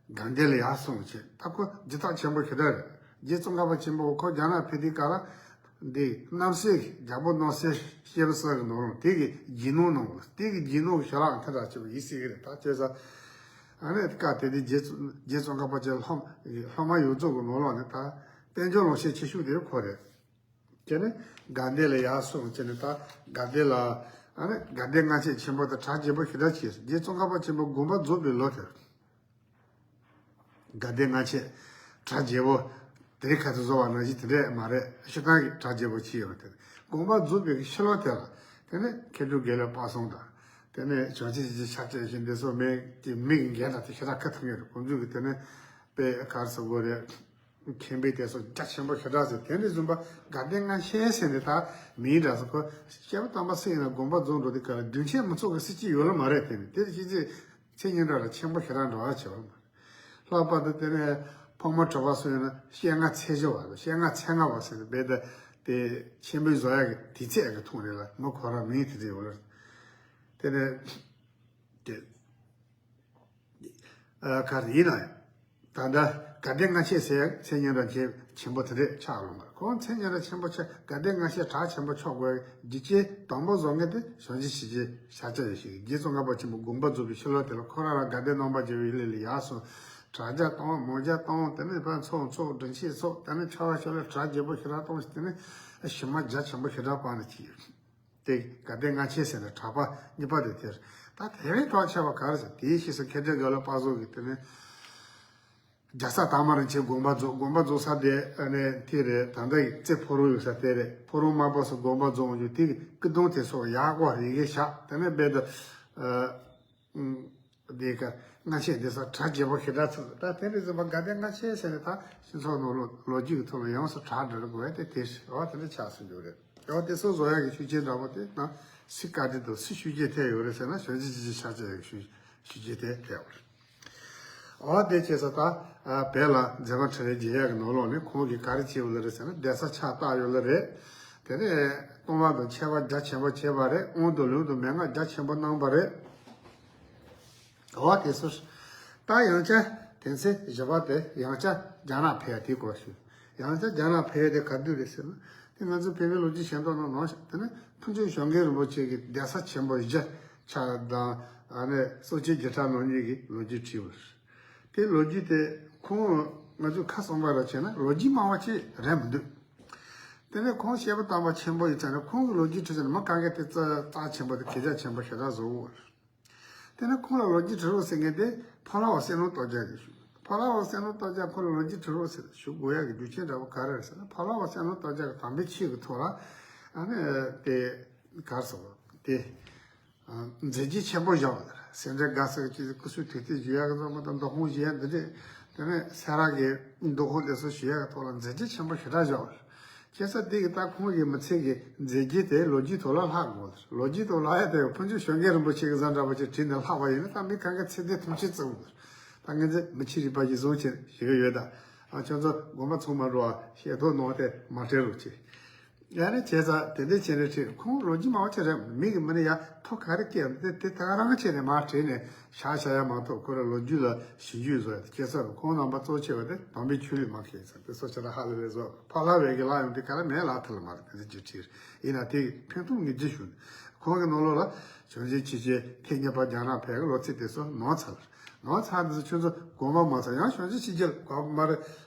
དགའ་ལྡན་ལ་ཡར་སོང་བྱས། ད་ཁོ་རྒྱུད་ཐག་ཆེན་པོ་ཞེ་དྲག་རེད། རྗེ་ཙོང་ཁ་པ་ཆེན་པོ་ཁོ་རྒྱ་ནག་ཕེབས་དུས་སྐབས་ལ་འདི་རྣམ་སྲས་རྒྱལ་པོ་རྣམ་སྲས་སྐྱེས་བུ་གསུམ་གྱི་ནང་ལོགས་དེ་གི་རྗེས་གནང་གནང་བ། དེ་གི་རྗེས་གནང་གི་ཞལ་ལག་དེ་འདྲ་ཅིག་ཡིན་སྲིད་ཀྱི་རེད། ད་བྱས་ཙང་ཨ་ནི་སྐབས་དེ་དུས་རྗེ་ཙོ་རྗེ་ཙོང་ཁ་པ་ཆེན་སློབ་སློབ་མ་ཡོངས་རྫོགས་ཀྱི་ནང་ལོགས་ནས་ད་དཔལ་འབྱོར་ལོངས་སྤྱོད་ཆེ་ཤོས་དེ་ཁོ་རེད། བྱས་ནས་དགའ་ལྡན་ལ་ཡར་སོང་བྱས་ནས་ད་དགའ་ལྡན་ལ་ཨ་ནི་དགའ་ལྡན་ལྔ་མཆོད་ཆེན་པོ་དང་གྲ་རྒྱས་པོ་ཞེ་དྲག་བྱས། རྗེ་ཙོང་ཁ་པ་ཆེན་པོ་དགོངས་པ་རྫོགས་པའི་ལོ་དེར་དགའ་ལྡན་ལྔ་མཆོད་གྲ་རྒྱས་པོ་དེ་རིང་ཁ་སང་བཟོ་བ་ནང་བཞིན་དེ་འདྲས་མ་རེད། སྤྱིར་བཏང་གི་གྲ་རྒྱས་པོ་བྱས་ཡོད་པ་དེ་དགོངས་པ་རྫོགས་པའི་ཕྱི་ལོ་དེ་ལ་དེ་ནས་མཁས་གྲུབ་དགེ་ལེགས་དཔལ་གསུམ་དང་དེ་ནས་བྱང་ཆུབ་ཆོས་ཀྱི་ཤཱཀྱ་ཡེ་ཤེས་འདི་ཚོ་མི་གི་མི་གི་འགན་དང་དེ་ཞེ་དྲག་ཁ་ཐུག་ངེས་རེད། ཁོང་ཚོས་གི་དེ་ནས་དཔེ་ག་རེ་ཟེར་དགོས་རེད། མཁན་པོའི་དེ་ཚོ་རྒྱ་ཆེན་པོ་ཞེ་དྲག་ཟེར། དེ་ནས་བཟུང་པ་དགའ་ལྡན་ལྔ་མཆོད་ཟེར་ནས་ད་མིང་འདྲ་ཟེར། ཁོ་སྐྱེས་བུ་དམ་པ་སུ་ཡིན་ན་དགོངས་པ་རྫོགས་འགྲོ་དུས་སྐབས་ལ་རྒྱུན་ཆད་མི་ཚུགས་ཀྱི་སྲིད་ཇུས་ཡོད་ལ་མ་རེད། དེ་ནི་དེ་ཁྱེད་ཚོས་མཚན་སྙན་གྲགས་ལ་ཆེན་པོ་ཞེ་དྲག་འགྲོ་བ་བྱེད་པ་མ་རེད། ལྷག་པར་དུ་དེ་ནས་ཕག་མོ་གྲུ་པ་སུ་ཡིན་ན་སྤྱན་སྔ་ཚད་བཞི་བ་དང་སྤྱན་སྔ་ཚད་ལྔ་བ་ཟེར་ནས་རྦད་དེ་དེ་ཆེན་པོའི་བཟོ་ཡག་གི་དུས་ཚད་ཀྱི་ཐོག་ནས་ལ་མི་ཁོ་རང་མིང་དེ་འདྲ་ཡོད་ལ། དེ་ནས་དེ། ཨ་ག་རེ་ཡིན་ན་ཡང་། ད་ལྟ་དགའ་ལྡན་ལྔ་མཆོད་ཟེར་མཚན་སྙན་གྲགས་ཆེ་ཆེན་པོ་དེ་འདྲས་ཆགས་ཡོད་མ་རེད། ཁོང་མཚན་སྙན་གྲགས་ཆེན་པོ་ཆགས། དགའ་ལྡན་ལྔ་མཆོད་གྲགས་ཆེན་པོ་ཆགས་དགོས་རྒྱུ་རྐྱེན་དང་པོ་བཟོ་མཁན་དེ་བྱང་ཆུབ་ཆོས་ཀྱི་ཤཱཀྱ་ཡེ་ཤེས། རྗེ་ཙོང་ཁ་པ་ཆེན་པོ་དགོངས་པ་རྫོགས་པའི་ཕྱི་ལོ་དེ་ལ་ཁོ་རང་རང་དགའ་ལྡན་རྣམ་པར་རྒྱལ་བའི་གླིང་ལ་ཡར་སོང་། དྲ་རྒྱ་བཏང་། མོ་རྒྱ་བཏང་། དེ་ནས་ཕར་ཚོགས་འཚོགས་སྒྲིག་ཆས་འཚོགས། དེ་ནས་ཆར་པ་ཤོར་ལ་གྲ་རྒྱས་པོ་ཞེ་དྲག་བཏང་། དེ་ནས་ཞི་མ་རྒྱ་ཆེན་པོ་ཞེ་དྲག་སྤངས་ནས་ཅི་ཡོད། དེ་དགའ་ལྡན་ལྔ་མཆོད་ཟེར་ནས་གྲགས་པ་གཉིས་པ་དེ་དེར། ད་དེ་རིང་གྲགས་ཆེ་བ་ག་རེ་ཟེར། དེའི་ཕྱིས་སུ་མཁས་གྲུབ་དགེ་ལེགས་དཔལ་བཟང་གིས་དེ་ནས་རྒྱལ་ཚབ་དར་མ་རིན་ཆེན་དགོངས་པ་རྫོགས། དགོངས་པ་རྫོགས་ས་དེ་ཨ་ནི་དེ་རེད། ད་ལྟ་ཡི་རྩེ་ཕོ་བྲང་ཡོད་ས་དེ་རེད། ཕོ་བྲང་དམར་པོ་སུ་དགོངས་པ་རྫོགས་ཡོད། དེ་གི་སྐུ་གདུང་དེ་སོགས་ཡག་པོ་རེ་གེ་བཞག། དེ་ནས་རྦད་དེ་ཨ། ཨུམ། འདི་ག་ལྔ་མཆོད་འདི་ཚོ་གྲ་རྒྱས་པོ་ཞེ་དྲག་ཚུགས། ད་དེ་འདྲ་ཟིན་པ་དགའ་ལྡན་ལྔ་མཆོད་ཟེར་ནས་ད་སྤྱི་ཚོགས་ནང་ལོ་ལོ་རྒྱུས་ཀྱི་ཐོག་ལ་ཡོངས་སུ་གྲགས་འགྲོ་རེ་དགོས་ཡ་དེ་དེ་རེད། འོ་དེ་འདྲ་ཆགས་སུ་འགྱུར་རེད། འོ་དེ་ཚོ་བཟོ་ཡ་གི་ཤུགས་རྐྱེན་འདྲ་པོ་དེ་ན་སུ་བཀའ་དྲིན་དང་སུ་ཤུགས་རྐྱེན་ཐེབས་ཡོད་རེད་ཟེར་ན་བྱང་ཆུབ་ཆོས་ཀྱི་ཤཱཀྱ་ཡི་ཤུགས་ཤུགས་རྐྱེན་དེ་ཐེབས་ཡོད་རེད། འོ་དེ་བྱས་ཙང་ད་ཨ་བོད་ལ་མཛད་པ་འཕྲིན་ལས་རྒྱས་ཡ་གི་ནང་ལོགས་ནས་ཁོང་གིས་ག་རེ་བྱས་ཡོད་ལ་རེད་ཟེར་ན་གདན་ས་ཕྱག་བཏབ་ཡོད་ལ་རེད། དེ་ནས་གཏོར་མ་དང་མཆོད་པ་རྒྱ་ཆེན་པོ་བྱས་པ་རེད། དབང་དང་ལུང་དང་མན་ངག་རྒྱ་ཆེན་པོ་གནང་བ་རེད། འོ་དེ་ཚོ། ད་ཡང་བསྐྱར་དེ་ཚེ་བཞི་པ་དེ་ཡང་བསྐྱར་རྒྱ་ནག་ཕེབས་ཡ་དེའི་སྐོར་ཞུ། ཡང་བསྐྱར་རྒྱ་ནག་ཕེབས་ཡ་དེ་ག་དུས་རེད་ཟེར་ན། དེ་ང་ཚོ་བོད་པའི་ལོ་རྒྱུས་ཤེས་རྟོགས་ནང་ནང་བཞིན་དེ་ནི་ཕུན་ཚོགས་ཞང་གེ་རིན་པོ་ཆེ་གི་གདན་ས་ཆེན་པོ་བཞི་ཆགས་དང་ཨ་ནི་གཙོ་ཆེན་བརྒྱུད་གྲྭ་ནང་གཉིས་ཀྱི་ལོ་རྒྱུས་བྲིས་པ་རེད། དེ་ལོ་རྒྱུས་དེ་ཁོང་ང་ཚོས་ཁ་གསང་པ་ར་བྱས་ན་ལོ་རྒྱུས་སྨྲ་བ་ཅིག་རེད་མི་འདུག་དེ་ནས་ཁོང་སྐྱེས་བུ་དམ་པ་ཆེན་པོ་ཡིན་ཙང་ནས་ཁོང་གི་ལོ་རྒྱུས་བྲིས་ཙང་ནས་མི་གང་གས་དེ་རྩ་རྩ་ཆེན་པོ་དེ་གལ་ཆེན་པོ་ཞེ་དྲག་བཟོ་གི་ཡོད་རེད། དེ་ནས་ཁོང་ལ་ལོ་རྒྱུས་བྲི་རོགས་ཟེར་མཁན་དེ་ཕ་ལྷ་བ་བསོད་ནམས་སྟོབས་རྒྱལ་གྱིས་ཞུ། ཕ་ལྷ་བ་བསོད་ནམས་སྟོབས་རྒྱལ་ཁོང་ལ་ལོ་རྒྱུས་བྲི་རོགས་ཟེར་ཞུ་དགོས་ཡག་གི་རྒྱུ་རྐྱེན་འདྲ་པོ་ག་རེ་རེད་ཟེར་ན། ཕ་ལྷ་བ་བསོད་ནམས་སྟོབས་རྒྱལ་གྱི་དམ་པའི་ཆོས་ཀྱི་ཐོག་ལ་ཨ་ནི་དེ་ག་རེ་ཟེར་དེ་མཛད་རྗེས་ཆེན་པོ་བཞག་པ་རེད། སེ་འབྲས་དགའ་ཚལ་གྱི་སྐུ་གསུང་ཐུགས་རྟེན་ཞུ་ཡག་གི་ཚོགས་མ་དང་མདོ་ཁུངས་ཞུ་ཡག་འདི་འདྲས། དེ་ནས་སེ་ར་གི་མདོ་ཁུངས་དེ་ཚོ་ཞུ་ཡག་གི་ཐོག་ལ་མཛད་རྗེས་ཆེན་པོ་ཞེ་དྲག་བཞག་པ་རེད། བྱས་ཙང་དེ་གི་ད་ཁོང་གི་མི་ཚེ་གི་མཛད་རྗེས་དེ་ལོ་རྒྱུས་ཐོག་ལ་ལྷག་དགོས་རེད། ལོ་རྒྱུས་ཐོག་ལྷག་ཡ་དེ་ཕུན་ཚོགས་ཞང་གེ་རིན་པོ་ཆེ་གི་བཟོ་འདྲ་པོ་ཅིག་བྲིས་ནས་ལྷག་པ་ཡིན་ན་ད་མི་གང་ག་ཚེ་འདི་ཐུང་ཆེ་བརྩི་དགོས་རེད། ད་ངེད་ཚོ་མི་ཆེ་རིག་པ་ཞིག་བཟུང་བྱས་ཞིག་ཡོད་ད། ཨ་ཁྱོད་ཚོ་དགོངས་པ་ཚོམ་མ་འགྲོ་བ་ཤེས་རྟོགས་གནང་སྟེ་མ་སྤྲད་རོགས་བྱེད། ཡ་ནི་བྱས་ཙང་དེ་འདྲ་བྱས་ནས་ཁྲིད་ཁོང་ལོ་རྒྱུས་མང་པོ་ཅིག་རེད། མི་གི་མི་ནི་ཡ་ཐོ་ག་རེ་སྐྱེས་དེ་དེ་ད་ག་རང་བྱས་ནས་མར་བྲིས་ནས་བཞག་བཞག་ཡ་མ་གཏོགས་ཁོ་རང་ལོ་རྒྱུས་ལ་ཞིབ་འཇུག་བཟོ་ཡ་དེ་སྐྱེས་ས་རུ་ཁོང་རྣམ་པ་གཙོ་ཆེ་བ་དེ་དམ་པའི་ཆོས་ལུགས་མ་མཁས་ས་དེ་སོགས་ཆེ་ལ་ཧ་ལས་པའི་བཟོ་ཕ་ལྷ་བས་ཀྱི་ལ་ཡོང་དུས་ག་ལ་མེད་ལ་ཐུ་ལ་མ་རེད། དེ་ཚོ་རྒྱུ་ཁྲིད་ཡིན་ན་དེ་ཕན་ཐོགས་ངེས་ཅན་བྱུང་། ཁོང་གི་ནང་ལོགས་ལ་བྱང་ཆུབ་ཆོས་ཀྱི་ཐེངས་གཉིས་པ་རྒྱ་ནག་ཕེབས་ཀྱི་ལོ་ཚིགས་དེ་ཚོ་ནོར་ཚར་ལ་ནོར་ཚར་དེ་ཚོ་ཁྱོད་ཚོ་དགོངས་པ་མ་ཚོམ། ཡང་བྱང་ཆུབ་ཆོས་ཀྱི་དགོངས་པ་མ་རེད།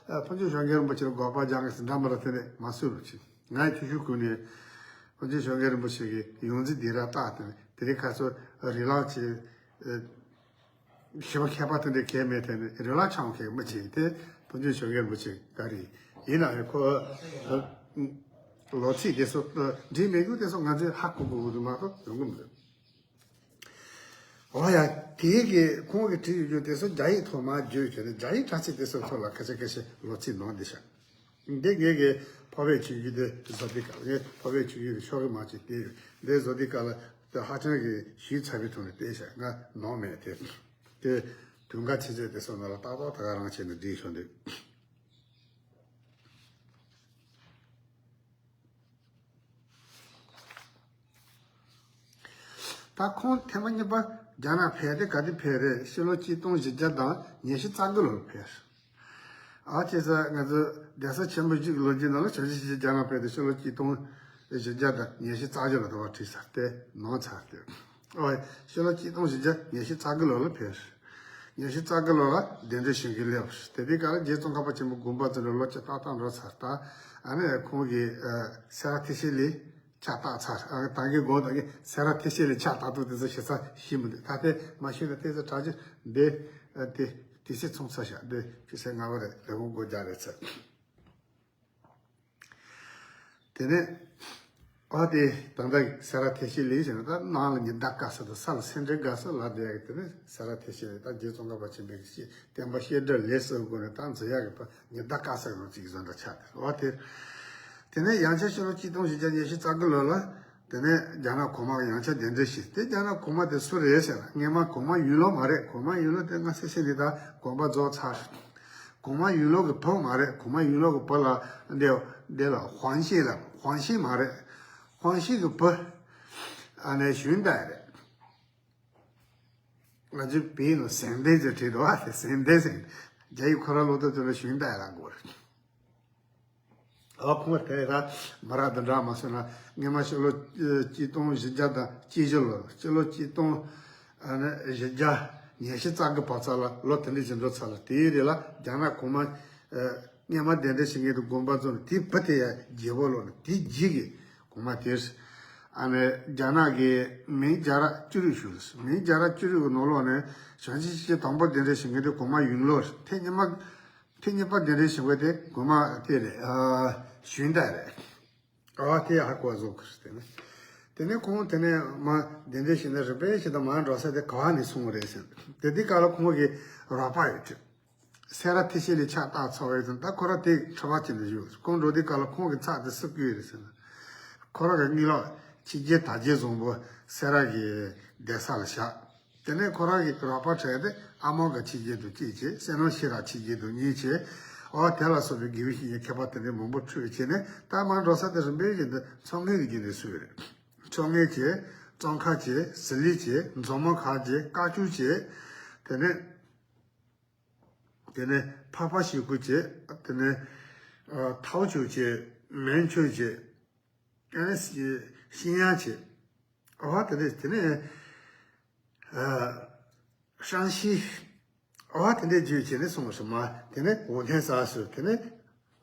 ཕུན་ཚོགས་ཞང་གེ་རིན་པོ་ཆེ་ལ་དགག་པ་རྒྱག་མཁན་ཟེར་འདྲ་མི་འདྲ་དེ་ནས་མ་གསོལ་རོགས་བྱེད། ང་ཡི་ཆུ་ཤུར་ཀུན་ནས་ཕུན་ཚོགས་ཞང་གེ་རིན་པོ་ཆེ་གི་ཡོངས་འཛིན་སྡིགས་ར་བཏགས་དེ་ནས་དེ་རིང་ཁ་སང་རི་ལང་ཆེ་ཞི་བ་མཁས་པ་དེ་འདྲའི་གལ་མེད་དེ་ནས་རི་ལང་ཆང་མཁས་མི་ཆེ་དེ་ཕུན་ཚོགས་ཞང་གེ་རིན་པོ་ཆེ་ག་རེ་ཡིན་ན་ཡང་ཁོ་ལོ་ཚིགས་དེ་ཚོ་འབྲི་མི་དགོས་དེ་ཚོ་ང་ཚོས་ཧ་གོ་དགོས་དུ་མ་གཏོགས་ཡོང་གི་མི་འདུག་འོ་ཡ། དེའི་གི་ཁོང་གིས་བྲིས་ཡོད་རྒྱུ་དེ་ཚོ་རྒྱ་ཡིག་ཐོག་མར་བསྒྱུར་བྱས་ནས་རྒྱ་ཡིག་དྲ་ཚིགས་དེ་ཚོའི་ཐོག་ལ་ཁ་ཤས་ཁ་ཤས་ལོ་ཚིགས་ནང་བསྡད་ཤག་འདི་ངེད་ཀྱི་འཕགས་པའི་ཆོས་བརྒྱུད་དེ་བཟོ་དུས་སྐབས་ངས་འཕགས་པའི་ཆོས་བརྒྱུད་དེ་ཤོག་གི་མ་ཅིག་བལྟས་ཡོད། འདི་བཟོ་དུས་སྐབས་ལ་དེ་ཧ་ཅང་གི་ཞིབ་ཚགས་པའི་ཐོག་ནས་བལྟས་ཤག་ང་ནོར་མེད་དེ། དེ་དུས་འགའ་ཆེ་ཆེ་དེ་ཚོ་ནང་ལ་ཏག་ཏག་ད་ག་རང་བྱས་ནས་བསྒྲིགས་ཤོག་འདུག་ད་ཁོང་ཐེངས་མ་གཉིས་པ་རྒྱ་ནག་ཕེབས་དེ་ག་དུས་ཕེབས་རེད། ཕྱི་ལོ་གཅིག་སྟོང་བཞི་བརྒྱ་དང་ཉི་ཤུ་རྩ་དགུ་ལོར་ཕེབས། ཨ་ཅེ་ས་ང་ཚོ་གདན་ས་ཆེན་པོ་བཞི་གི་ལོ་རྒྱུས་ནང་ལ་བྱང་ཆུབ་ཤིང་རྒྱ་ནག་ཕེབས་དེ་ཕྱི་ལོ་གཅིག་སྟོང་བཞི་བརྒྱ་དང་ཉི་ཤུ་རྩ་བཞི་ལ་ད་བར་བྲིས་ཚར་ཏེ་ནོར་ཚར་ཏེ། ཨོ་ཕྱི་ལོ་གཅིག་སྟོང་བཞི་བརྒྱ་ཉི་ཤུ་རྩ་དགུ་ལོ་ལ་ཕེབས། ཉི་ཤུ་རྩ་དགུ་ལོ་ལ་གདན་འདྲེན་ཞུ་མཁན་སླེབས། དེ་དུས་སྐབས་ལ་རྗེ་ཙོང་ཁ་པ་ཆེན་པོ་དགོངས་པ་རྫོགས་ནས་ལོ་བཅུ་ཏག་ཏག་འགྲོ་ཚར། ད་ཨ་ནི་ཁོང་གིས་ཨ་སེ་ར་ཐེག་ཆེན་ལས་ཕྱག་བཏབ་ཚར། ཨ་ད་གིན་དགོངས་དག་གིན་སེ་ར་ཐེག་ཆེན་ལས་ཕྱག་བཏབ་དུས་དེ་ཚོ་ཞེ་ས་ཤེས་མི་འདུག་ད་ལྟའི་མ་ཤེས་ན་ཏོག་ཙམ་དྲག་རྒྱུ་འདི་ཨ་དེ་དེ་ཚེ་ཚུན་ཚོད་བཞག་འདི་ཆུ་ཚོད་ལྔ་པ་རེད། ལས་ཁུངས་སྒོ་རྒྱག་རེད་ཚར། དེ་ནས་ཨ་དེ་ད་ལྟ་སེ་ར་ཐེག་ཆེན་ལས་བྱས་ན་ད་ནང་ལ་ཉི་ཟླ་དཀའ་ས་དང་ས་ལ་སེ་འབྲས་དགའ་ས་ལ་བསྡད་ཡག་གི། དེ་ནས་སེ་ར་ཐེག་ཆེན་ལས་ད་རྗེ་ཙོང་ཁ་པ་ཆེན་པོའི་བསྟན་པ་བཤད་གྲྭ་ལས་སུ་དགོས་ནས་ད་འཛུལ་ཡག་གི་ཉི་ཟླ་དཀའ་ས་ཡང་གཅིག་བཟོ་འདྲ་ཆགས་ཏེ། འོ་དེ། དེ་ནས་ཡང་བསྐྱར་ཕྱི་ལོ་གཅིག་སྟོང་བཞི་བརྒྱ་ཉི་ཤུ་རྩ་དགུ་ལོ་ལ། དེ་ནས་རྒྱ་ནག་གོང་མ་གི་ཡང་བསྐྱར་གདན་འདྲེན་ཞུས། དེ་རྒྱ་ནག་གོང་མ་དེ་སུ་རེད་ཟེར་ན་སྔས་མ་གོང་མ་ཡུན་ལོ་མ་རེད། གོང་མ་ཡུན་ལོ་དེ་ང་སེ་སེ་ནི་ད་དགོངས་པ་རྫོགས་ཚར། གོང་མ་ཡུན་ལོ་གི་བུ་མ་རེད། གོང་མ་ཡུན་ལོ་གི་བུ་ལ་འདི་འདི་ལ་ཧོང་ཤིན་ལ་ཧོང་ཤིན་མ་རེད། ཧོང་ཤིན་གི་བུ་ཨ་ནི་ཞུན་ཏའེ་རེད། ང་ཚོའི་བོད་ཡིག་ནང་ཟན་ལྡན་ཟེར་བྲིས་འདུག་ཨ། དེ་ཟན་ལྡན་ཟེར། རྒྱ་ཡིག་ཁོ་རང་ལོ་ཐོ་ཚོ་ལ་ཞུན་ཏའེ་ལ་དགོས་རེད། ཨ་ཁོང་དེ་ད་མ་ར་དང་འདྲ་མ་སོང་ན་སྔས་མ་ཕྱི་ལོ་ཨ་གཅིག་སྟོང་བཞི་བརྒྱ་དང་གཅིག་བཞི་ལོ། ཕྱི་ལོ་གཅིག་སྟོང་ཨ་ནི་བཞི་བརྒྱ་ཉི་ཤུ་རྩ་དགུ་བར་ཚར་ལ་ལོ་དེ་འདྲ་ཞིག་འགྲོ་ཚར་ལ། དེའི་རིང་ལ་རྒྱ་ནག་གོང་མ་ཨ་སྔས་མ་གདན་འདྲེན་བྱེད་མཁན་དུ་དགོངས་པ་རྫོགས་ནས་དེའི་བུ་དེ་ཡང་རྒྱལ་པོ་ལོ་ནས་དེའི་རྗེས་ཀྱི་གོང་མ་དེར་ཨ་ནི་རྒྱ་ནག་གི་མིང་རྒྱ་ར་ཅི་རུ་ཞུ། མིང་རྒྱ་ར་ཅི་རུ་གི་ནང་ལོགས་ནས་བྱང་ཆུབ་ཤིང་དང་པོ་གདན་འདྲེན་བྱེད་མཁན་དུ་གོང་མ་ཡུན་ལོ། ཐེངས་སྔས་མ་ཐེངས་གཉིས་པ་གདན་འདྲེན་ཞུ་བ་དེ་གོང་མ་དེ་རེད། ཨ་ཞུན་ཏའེ་རེད། ཨ་དེ་ཧ་གོ་བཟོ་གི་རེད། དེ་ནས་དེ་ནས་ཁོང་དེ་ནས་མ་གདན་འདྲེན་ཞུས་ནས་རིམ་པས་བྱས་ད་མར་འགྲོ་ས་དེ་ག་བ་ནས་སོང་བ་རེད་ཟེར། དེ་དུས་སྐབས་ལ་ཁོང་གི་རོགས་པ་ཡོད་དུས་སེ་ར་ཐེག་ཆེན་ལས་ཕྱག་བཏབ་ཚར་བ་ཡོད་དུས་ད་ཁོ་རང་དེ་ཁྲི་པ་ཅན་དུ་བཞུགས། ཁོང་འགྲོ་དུས་སྐབས་ལ་ཁོང་གི་ཚབ་དེ་སུ་བསྐོས་རེད་ཟེར་ན། ཁོ་རང་གི་དངུལ་ལག་ཕྱི་རྒྱལ་དར་རྒྱས་བཟང་པོ་སེ་ར་གི་གདན་ས་ལ་བཞག་དེ་ནས་ཁོ་རང་གི་རོགས་པ་གྲས་དེ་ཨ་མོ་ག་ཕྱི་རྒྱལ་དུ་གཅིག་བྱས། སེ་ནོ་ཤི་ར་ཕྱི་རྒྱལ་དུ་གཉིས་བྱས། ཨོ་དེ་ལ་སོགས་པའི་དགེ་བའི་བཤེས་གཉེན་མཁས་པ་དེ་འདྲའི་མང་པོ་ཁྲིད་བྱས་ནས་ད་མར་འགྲོ་ས་དེ་རིམ་པས་བཞིན་དུ་མཚོ་སྔོན་གྱི་རྒྱུན་ལས་སུ་ཡོད་རེད། མཚོ་སྔོན་བྱས། ཙོང་ཁ་བྱས། ཟི་ལིང་བྱས། མཛོ་མོ་མཁར་བྱས། བཀའ་བཅུ་བྱས། དེ་ནས་དེ་ནས་ཕ་ཕ་ཤི་ཁུ་བྱས། དེ་ནས་ཨ་ཐའོ་ཆུ་བྱས། མན་ཆུ་བྱས། ཨ་ནི་ཤི་ཤིང་ཡང་བྱས། ཨ་དེ་ནས་དེ་ནས་ཨ་ཧྲང་ཤི། ཨ་དེ་འདྲའི་རྒྱུད་བྱས་ནས་སོང་བ་ཞིག་མ། དེ་ནས་ཝུ་ཐེན་ས་སུ། དེ་ནས་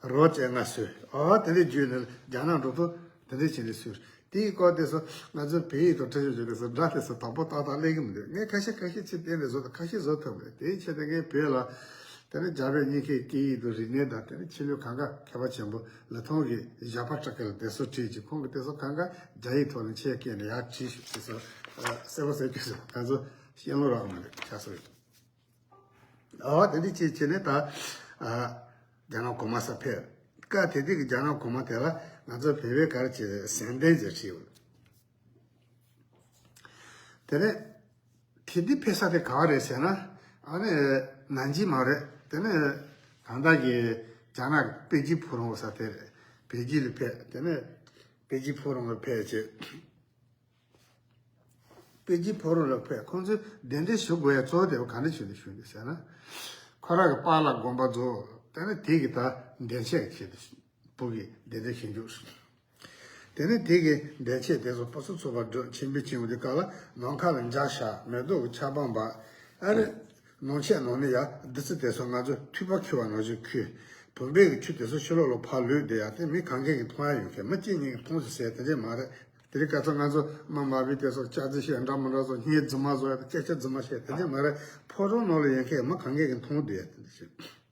རོ་ཅན་ང་སུ། ཨ་དེ་འདྲའི་རྒྱུད་ནས་རྒྱ་ནག་འགྲོ་དུས་དེ་འདྲའི་བྱས་ནས་སུ། དེའི་སྐོར་དེ་ཚོ་ང་ཚོའི་བོད་ཡིག་དང་ཁྲིད་ཞུགས་བྱས་ནས་སུ་སྒྲ་དེ་ཚོ་དང་པོ་ཏག་ཏག་སླེབས་ཀྱི་མི་འདུག་ངས་ཁ་ཤས་ཁ་ཤས་ཚིག་གཏན་ནས་བཟོ་དང་ཁ་ཤས་བཟོ་ཐུབ་མེད། དེའི་ཆེད་དུ་ངས་བོད་ལ་དེ་ནས་རྒྱ་བོད་གཉིས་ཀའི་སྐད་ཡིག་དང་རིག་གནས་དང་དེ་ནས་ཆོས་ལུགས་གང་ག་མཁས་པ་ཆེན་པོ་ལི་ཐང་གི་ཞྭ་པ་བཀྲ་ཤིས་ལ་དེ་ཚོ་ཁྲིད་ཀྱི། ཁོང་གིས་དེ་ཚོ་གང་ག་རྒྱ་ཡིག་ཐོག་ནས་ཆེད་བསྐྱེད་ནས་ཡར་བྲིས་ཞུགས་དེ་ཚོ་གསལ་པོ་གསལ་རྒྱུ་ཟེར། ང་ཚོ་ཤེས་ལོང་རག་མི་འདུག་ཆ་སོ་ཡིན། ཨ་དེ་འདྲ་བྱས་བྱས་ནས་ད་ཨ་རྒྱ་ནག་གོང་མ་ས་ཕེབས། སྐབས་དེ་དུས་ཀྱི་རྒྱ་ནག་གོང་མ་དེ་ལ་ང་ཚོ་བོད་པའི་ག་རེ་བྱས་ཟན་ལྡན་ཟེར་བྲིས་ཡོད། དེ་ནས་དེ་དུས་ཕེབས་ས་དེ་ག་བ་རེད་ཟེར་ན། ཨ་ནི་ནན་ཅིང་མ་རེད། དེ་ནས་ད་ལྟ་གི་རྒྱ་ནག་གི་པེ་ཅིན་ཕུག་རོང་ས་དེ་རེད། པེ་ཅིན་ལ་ཕེབས། དེ་ནས་པེ་ཅིན་ཕུག་རོང་ལ་ཕེབས་བྱས། པེ་ཅིན་ཕུག་རོང་ལ་ཕེབས། ཁོང་ཚོས་གདན་འདྲེན་ཞུ་དགོས་ཡ་གཙོ་བོ་དེ་ག་འདྲ་བྱས་ནས་ཞུས་འདུག་ཟེར་ན། ཁོ་རང་གི་པཱ་ལགས་དགོངས་པ་རྫོགས། དེ་ནས་དེ་གི་ད་འདན་ཆས་ཀྱི་ཆེད་དུ་བུ་གི་གདན་འདྲེན་ཞུ་རྒྱུ། དེ་ནས་དེ་གི་འདན་ཆས་དེ་ཚོ་སྤུ་སུ་ཚུགས་པ་སྒྲུབ། ཆེན་པོའི་སྤྱི་བོ་དེ་ཀ་ལ་ནམ་མཁའ་ལ་འཇའ་ཤར། མེ་ཏོག་གི་ཆར་པ་འབབ། ཨ་རེ། ནང་ཆས་ནང་ནས་ཡ་བདུད་རྩི་དེ་ཚོ་ང་ཚོས་ཐོས་པ་འཁྱུད་པ་ནང་བཞིན་འཁྱུད། བུམ་པའི་གི་ཆུ་དེ་ཚོ་ཕྱི་ལོགས་ལ་ཕར་ལུད་དེ་ཡ་དེ་མི་གང་གས་ཀྱི་མཐོང་ཡ་ཡོད་མཁན་མི་གཅིག་གཉིས་ཀྱིས་མཐོང་ཟེར་ཟེར་དེ་འདྲས་མ་རེད། དེ་རིང་ཁ་སང་ང་ཚོ་མ་མ་བི་དེ་ཚོ་སྐྱག་རྫུན་བཤད་འདྲ་མི་འདྲ་ཚོ་སྙན་རྫུན་མ་བཟོ་ཡ་དང་སྐད་ཆ་རྫུན་མ་བཤད་དེ་འདྲས་མ་རེད། ཕོ་བྲང་ནང་ལ་ཡོད་མཁན་མི་གང་གས་ཀྱི་མཐོང་བསྡད་ཡ་དེ་འདྲས་བཤད།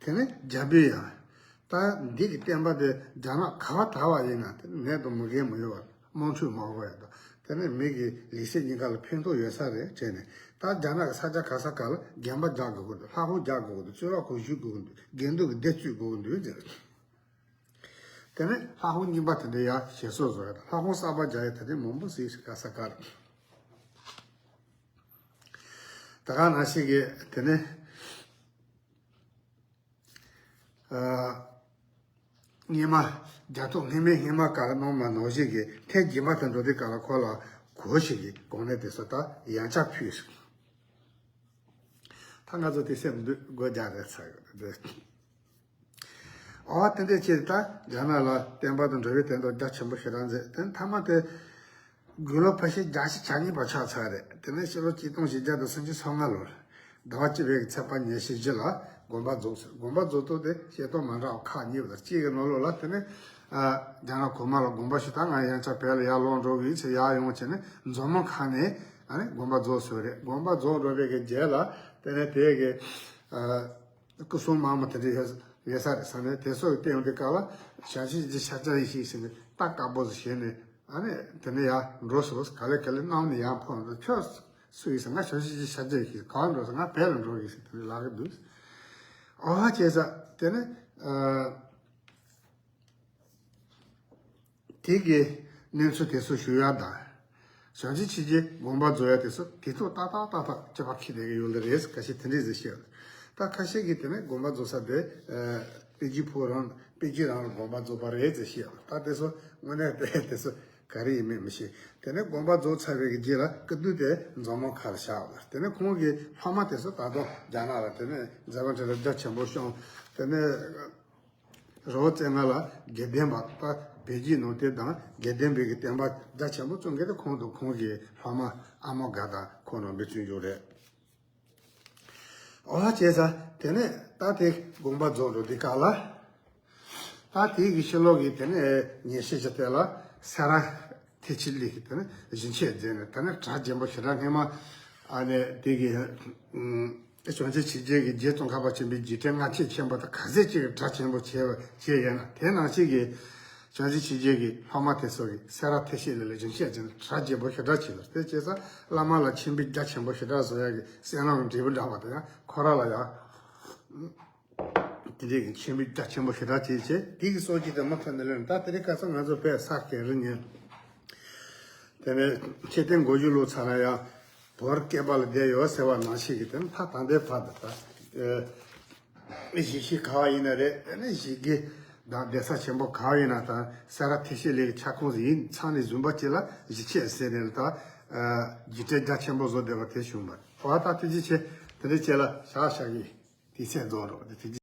དེ་ནས་རྒྱ་བོད་ཡང་། ད་འདི་གི་བསྟན་པ་དེ་རྒྱ་ནག་ག་བ་དར་བ་ཡིན་ན་དེ་ནད་དང་མུ་གེ་མི་ཡོང་ དམངས་ཁྲོད་མང་པོ་ཡོད་དོ། དེ་ནས་མི་གི་ལུས་སེམས་གཉིས་ཀ་ལ་ཕན་ཐོགས་ཡོད་ས་རེད་དྲན་ནས། ད་རྒྱ་ནག་གི་ས་ཆ་ག་ས་ག་ལ་རྒན་པ་རྒྱག་དགོས་ཀྱི་འདུག་ལྷ་ཁང་རྒྱག་དགོས་ཀྱི་འདུག་གཙུག་ལག་ཁང་བཞུགས་དགོས་ཀྱི་འདུག་དགེ་འདུན་གྱི་སྡེ་བཙུགས་དགོས་ཀྱི་འདུག་ཟེར། དེ་ནས་ལྷ་ཁང་རྙིང་པ་དེ་འདྲ་ཡར་ཞིག་གསོ་བཟོ་ཡ་དང་། ལྷ་ཁང་གསར་པ་རྒྱག་ཡ་དེ་འདྲ་མང་པོ་ཞིག་ག་ས་ག་ལ། ད་ག་ནང་བཞིན་གྱི་དེ་ནས། ཨ། སྔོན་མ་རྒྱ་ཐོག་སྔོན་མའི་སྔོན་མ་ག་ལ་གནང་མ་ནང་བཞིན་གྱི་ཐེངས་རྗེས་མ་དེ་འགྲོ་དུས་ག་ལ་ཁོ་ལ་གོ་ཞིག་གི་གོང་ནས་དེ་ཚོ་ད་ཡང་ཆ་ཕུལ་ཞིག་ད་ང་ཚོ་དེ་སེམས་འདུག་སྒོ་རྒྱག་རེད་ཚར་ཡོད་རེད། ཨོ་དེ་འདྲས་བྱས་ད་རྒྱ་ནག་ལ་བསྟན་པ་དང་འགྲོ་བའི་དོན་དུ་རྒྱ་ཆེན་པོ་ཞེ་དྲག་མཛད། དེ་མཐའ་མ་དེ། དགུང་ལོ་ཕལ་ཆེར་བརྒྱད་ཅུ་གྱ་གཉིས་པ་ཆགས་ཚར་རེད། དེ་ནས་ཕྱི་ལོ་ཆིག་སྟོང་བཞི་བརྒྱ་དང་སུམ་ཅུ་སོ་ལྔ་ལོར་ཟླ་བ་བཅུ་པའི་ཚེས་པ་ཉེར་བཞི་ལ་དགོན་པ་རྫོགས་སོང་། དགོན་པ་རྫོགས་ཐོག་དེ་བཤད་སྟངས་མ་འདྲ་བ་ཁག་གཉིས་པ་དང་། གཅིག་གི་ནང་ལོགས་ལ་དེ་ནས་ཨ་རྒྱ་ནག་གོང་མ་ལ་དགོངས་པ་ཞུ་དང་། ང་ཡང་བསྐྱར་བོད་ལ་ཡར་ལོག་འགྲོ་གི་ཡིན་ཟེར་ཡར་ཡོང་བྱས་ནས་མཛོ་མོ་ཁ་ནས་ཨ་ནི་དགོན་པ་རྫོགས་སོང་རེད། དགོན་པ་རྫོགས་འགྲོ་བའི་གི་རྗེས་ལ་དེ་ནས་དེ་གི་ཨ། སྐུ་སྲུང་དམག་མི་དེ་འདྲ་ཡོད་ཡོད་ས་རེད་ཟེར་ནས། དེ་ཚོ་གི་སྟེང་དེ་ག་ལ་བྱང་ཆུབ་ཀྱི་ཤཱཀྱ་ཡེ་ཤེས་ཟེར་ནས་རྟ་དཀར་པོ་ཟེར་བྱས་ནས། ཨ་ནི་དེ་ནས་ཡར་འགྲོ་སོང་། ག་ལེ་ག་ལེ་གནམ་ནས་ཡར་འཕུར་འགྲོ། ཁྱོད་སུ་ཡིན་ཟེར། ང་བྱང་ཆུབ་ཀྱི་ཤཱཀྱ་ཡེ་ཤེས། ག་པར་འགྲོ་ཟེར། ང་བོད་ལ་འགྲོ་གི་ཟེར། དེ་ནས་ལབ་གི་འདུག་ཨོ་བྱས་ཙང་དེ་ནས་ཨ། དེ་གི་གནས་ཚུལ་དེ་ཚོ་ཞུ་ཡ་དང་། བྱང་ཆུབ་ཆོས་རྗེ་དགོངས་པ་རྫོགས་ཡ་དེ་ཚོ་དེ་ཐོག་ཏག་ཏག་ཏག་ཏག་དཔྱད་པ་འཁྱེར་བསྡད་ཀྱི་ཡོད་ལེ་རེད། ཁ་ཤས་དེ་འདྲས་ཟེར་བཤད། ད་ཁ་ཤས་ཀྱིས་དེ་ནས་དགོངས་པ་རྫོགས་ས་དེ་ཨ་པེ་ཅིན་ཕོ་རང་པེ་ཅིན་རང་ལ་དགོངས་པ་རྫོགས་པ་རེད་ཟེར་བཤད། ད་དེ་ཚོ་དངོས་གནས་དེ་དེ་ཚོ་ག་རེ་ཡིན་མིན་མི་ཤེས། དེ་ནས་དགོངས་པ་རྫོགས་ཚར་བའི་གི་རྗེས་ལ་སྐུ་དུས་དེ་མཛོ་མོ་ཁ་ལ་བཞག་པ། དེ་ནས་ཁོང་གི་སློབ་མ་དེ་ཚོ་ད་དུང་རྒྱ་ནག་ལ་དེ་ནས་མཛད་པ་འཕྲིན་ལས་རྒྱ་ཆེན་པོ་བྱུང་། དེ་ནས། རི་བོ་རྩེ་ལྔ་ལ་དགེ་ལྡན་པ། ད་བོད་བརྒྱུད་ནང་བསྟན་དང་དགེ་ལྡན་པའི་གི་བསྟན་པ་རྒྱ་ཆེན་པོ་བཙུགས་མཁན་དེ་ཁོང་དང་ཁོང་གི་སློབ་མ་ཨ་མོ་དགའ་དང་ཁོང་རྣམ་པའི་བཙུན་ཆུང་རེད། ཨོ་བྱས་ཙང་དེ་ནས་ད་དེ་དགོངས་པ་རྫོགས་འགྲོ་དུས་སྐབས་ལ། ད་དེ་གི་ཕྱི་ལོགས་ཀྱི་དེ་ནས་ཉེར་ཤུ་ཞིག་དེ་ལ་སེ་ར་ཐེག་ཆེན་གླིང་གི་དེ་ནས་ཞིང་ཆེན་མཛད་ནས། དེ་ནས་གྲགས་ཆེན་པོ་ཞེ་དྲག། སྔོན་མ་ཨ་ནི་དེ་གི་ཨུམ། བྱང་ཆུབ་ཆོས་རྗེ་གི་རྗེ་ཙོང་ཁ་པ་ཆེན་པོའི་རྗེས་དྲན་སྔ་ཕྱི་ཆེན་པོ་དང་ག་ཚད་ཅིག་གི་གྲགས་ཆེན་པོ་བྱས་བྱས་ཡོད་ན། དེ་ནང་བཞིན་གྱི་བྱང་ཆུབ་ཆོས་རྗེ་གི་སློབ་མ་དེ་ཚོ་གིས་སེ་ར་ཐེག་ཆེན་གླིང་ལ་ཞིང་ཆེན་མཛད་ནས་གྲགས་ཆེན་པོ་ཞེ་དྲག་བྱས་ལ། དེ་བྱས་ཙང་བླ་མ་ལ་མཆོད་འབུལ་རྒྱ་ཆེན་པོ་ཞེ་དྲག་བཟོ་ཡ་གི་སེམས་ལམ་འབྲས་བུ་འདྲ་བ་དང་། ཡང་ཁོ་རང་ལ་ཡང་དེ་འདྲའི་གི་མཆོད་འབུལ་རྒྱ་ཆེན་པོ་ཞེ་དྲག་བྱས་བྱས། དེ་གི་སྲོལ་ཅིག་དེ་མུ་མཐུད་ནས་ལོན། ད་དེ་རིང་ཁ་སང་ང་ཚོ་བོད་ས་དགེ་རུ་ཉན། དེ་ནས་ཆོས་སྟོན་དགོངས་བཞུགས་ལོ་ཚར་ན་ཡང་བོད་སྐལ་པ་ལ་བསྡད་ཡོད་ཟེར་བ་ནང་བཞིན་གྱི། དེ་ནས་ད་ད་ལྟའི་བར་དུ་ད་ཨེ་གཞིས་བྱེས་ག་བ་ཡིན་ན་རེད། དེ་ནས་གཞིས་བྱེས་དང་གདན་ས་ཆེན་པོ་ག་བ་ཡིན་ན་ད་སེ་ར་ཐེག་ཆེན་གླིང་གི་ཁྱབ་ཁོངས་སུ་ཡིན་ཚང་ནས་བཟུང་བ་ཅིག་ལ་གཞིས་བྱེས་ཟེར་ནས་ད་ཨ་རྒྱུད་སྲོལ་རྒྱ་ཆེན་པོ་བཟོ་བསྡད་པ་དེ་བྱུང་བ་རེད། ད་ཐུགས་རྗེ་ཆེ། དེ་འདྲ་བྱས་ལ་བཞག་བཞག་གི་དུས་ཚོད་རྫོགས་འགྲོ་བ་དེ་ཐུགས་རྗེ།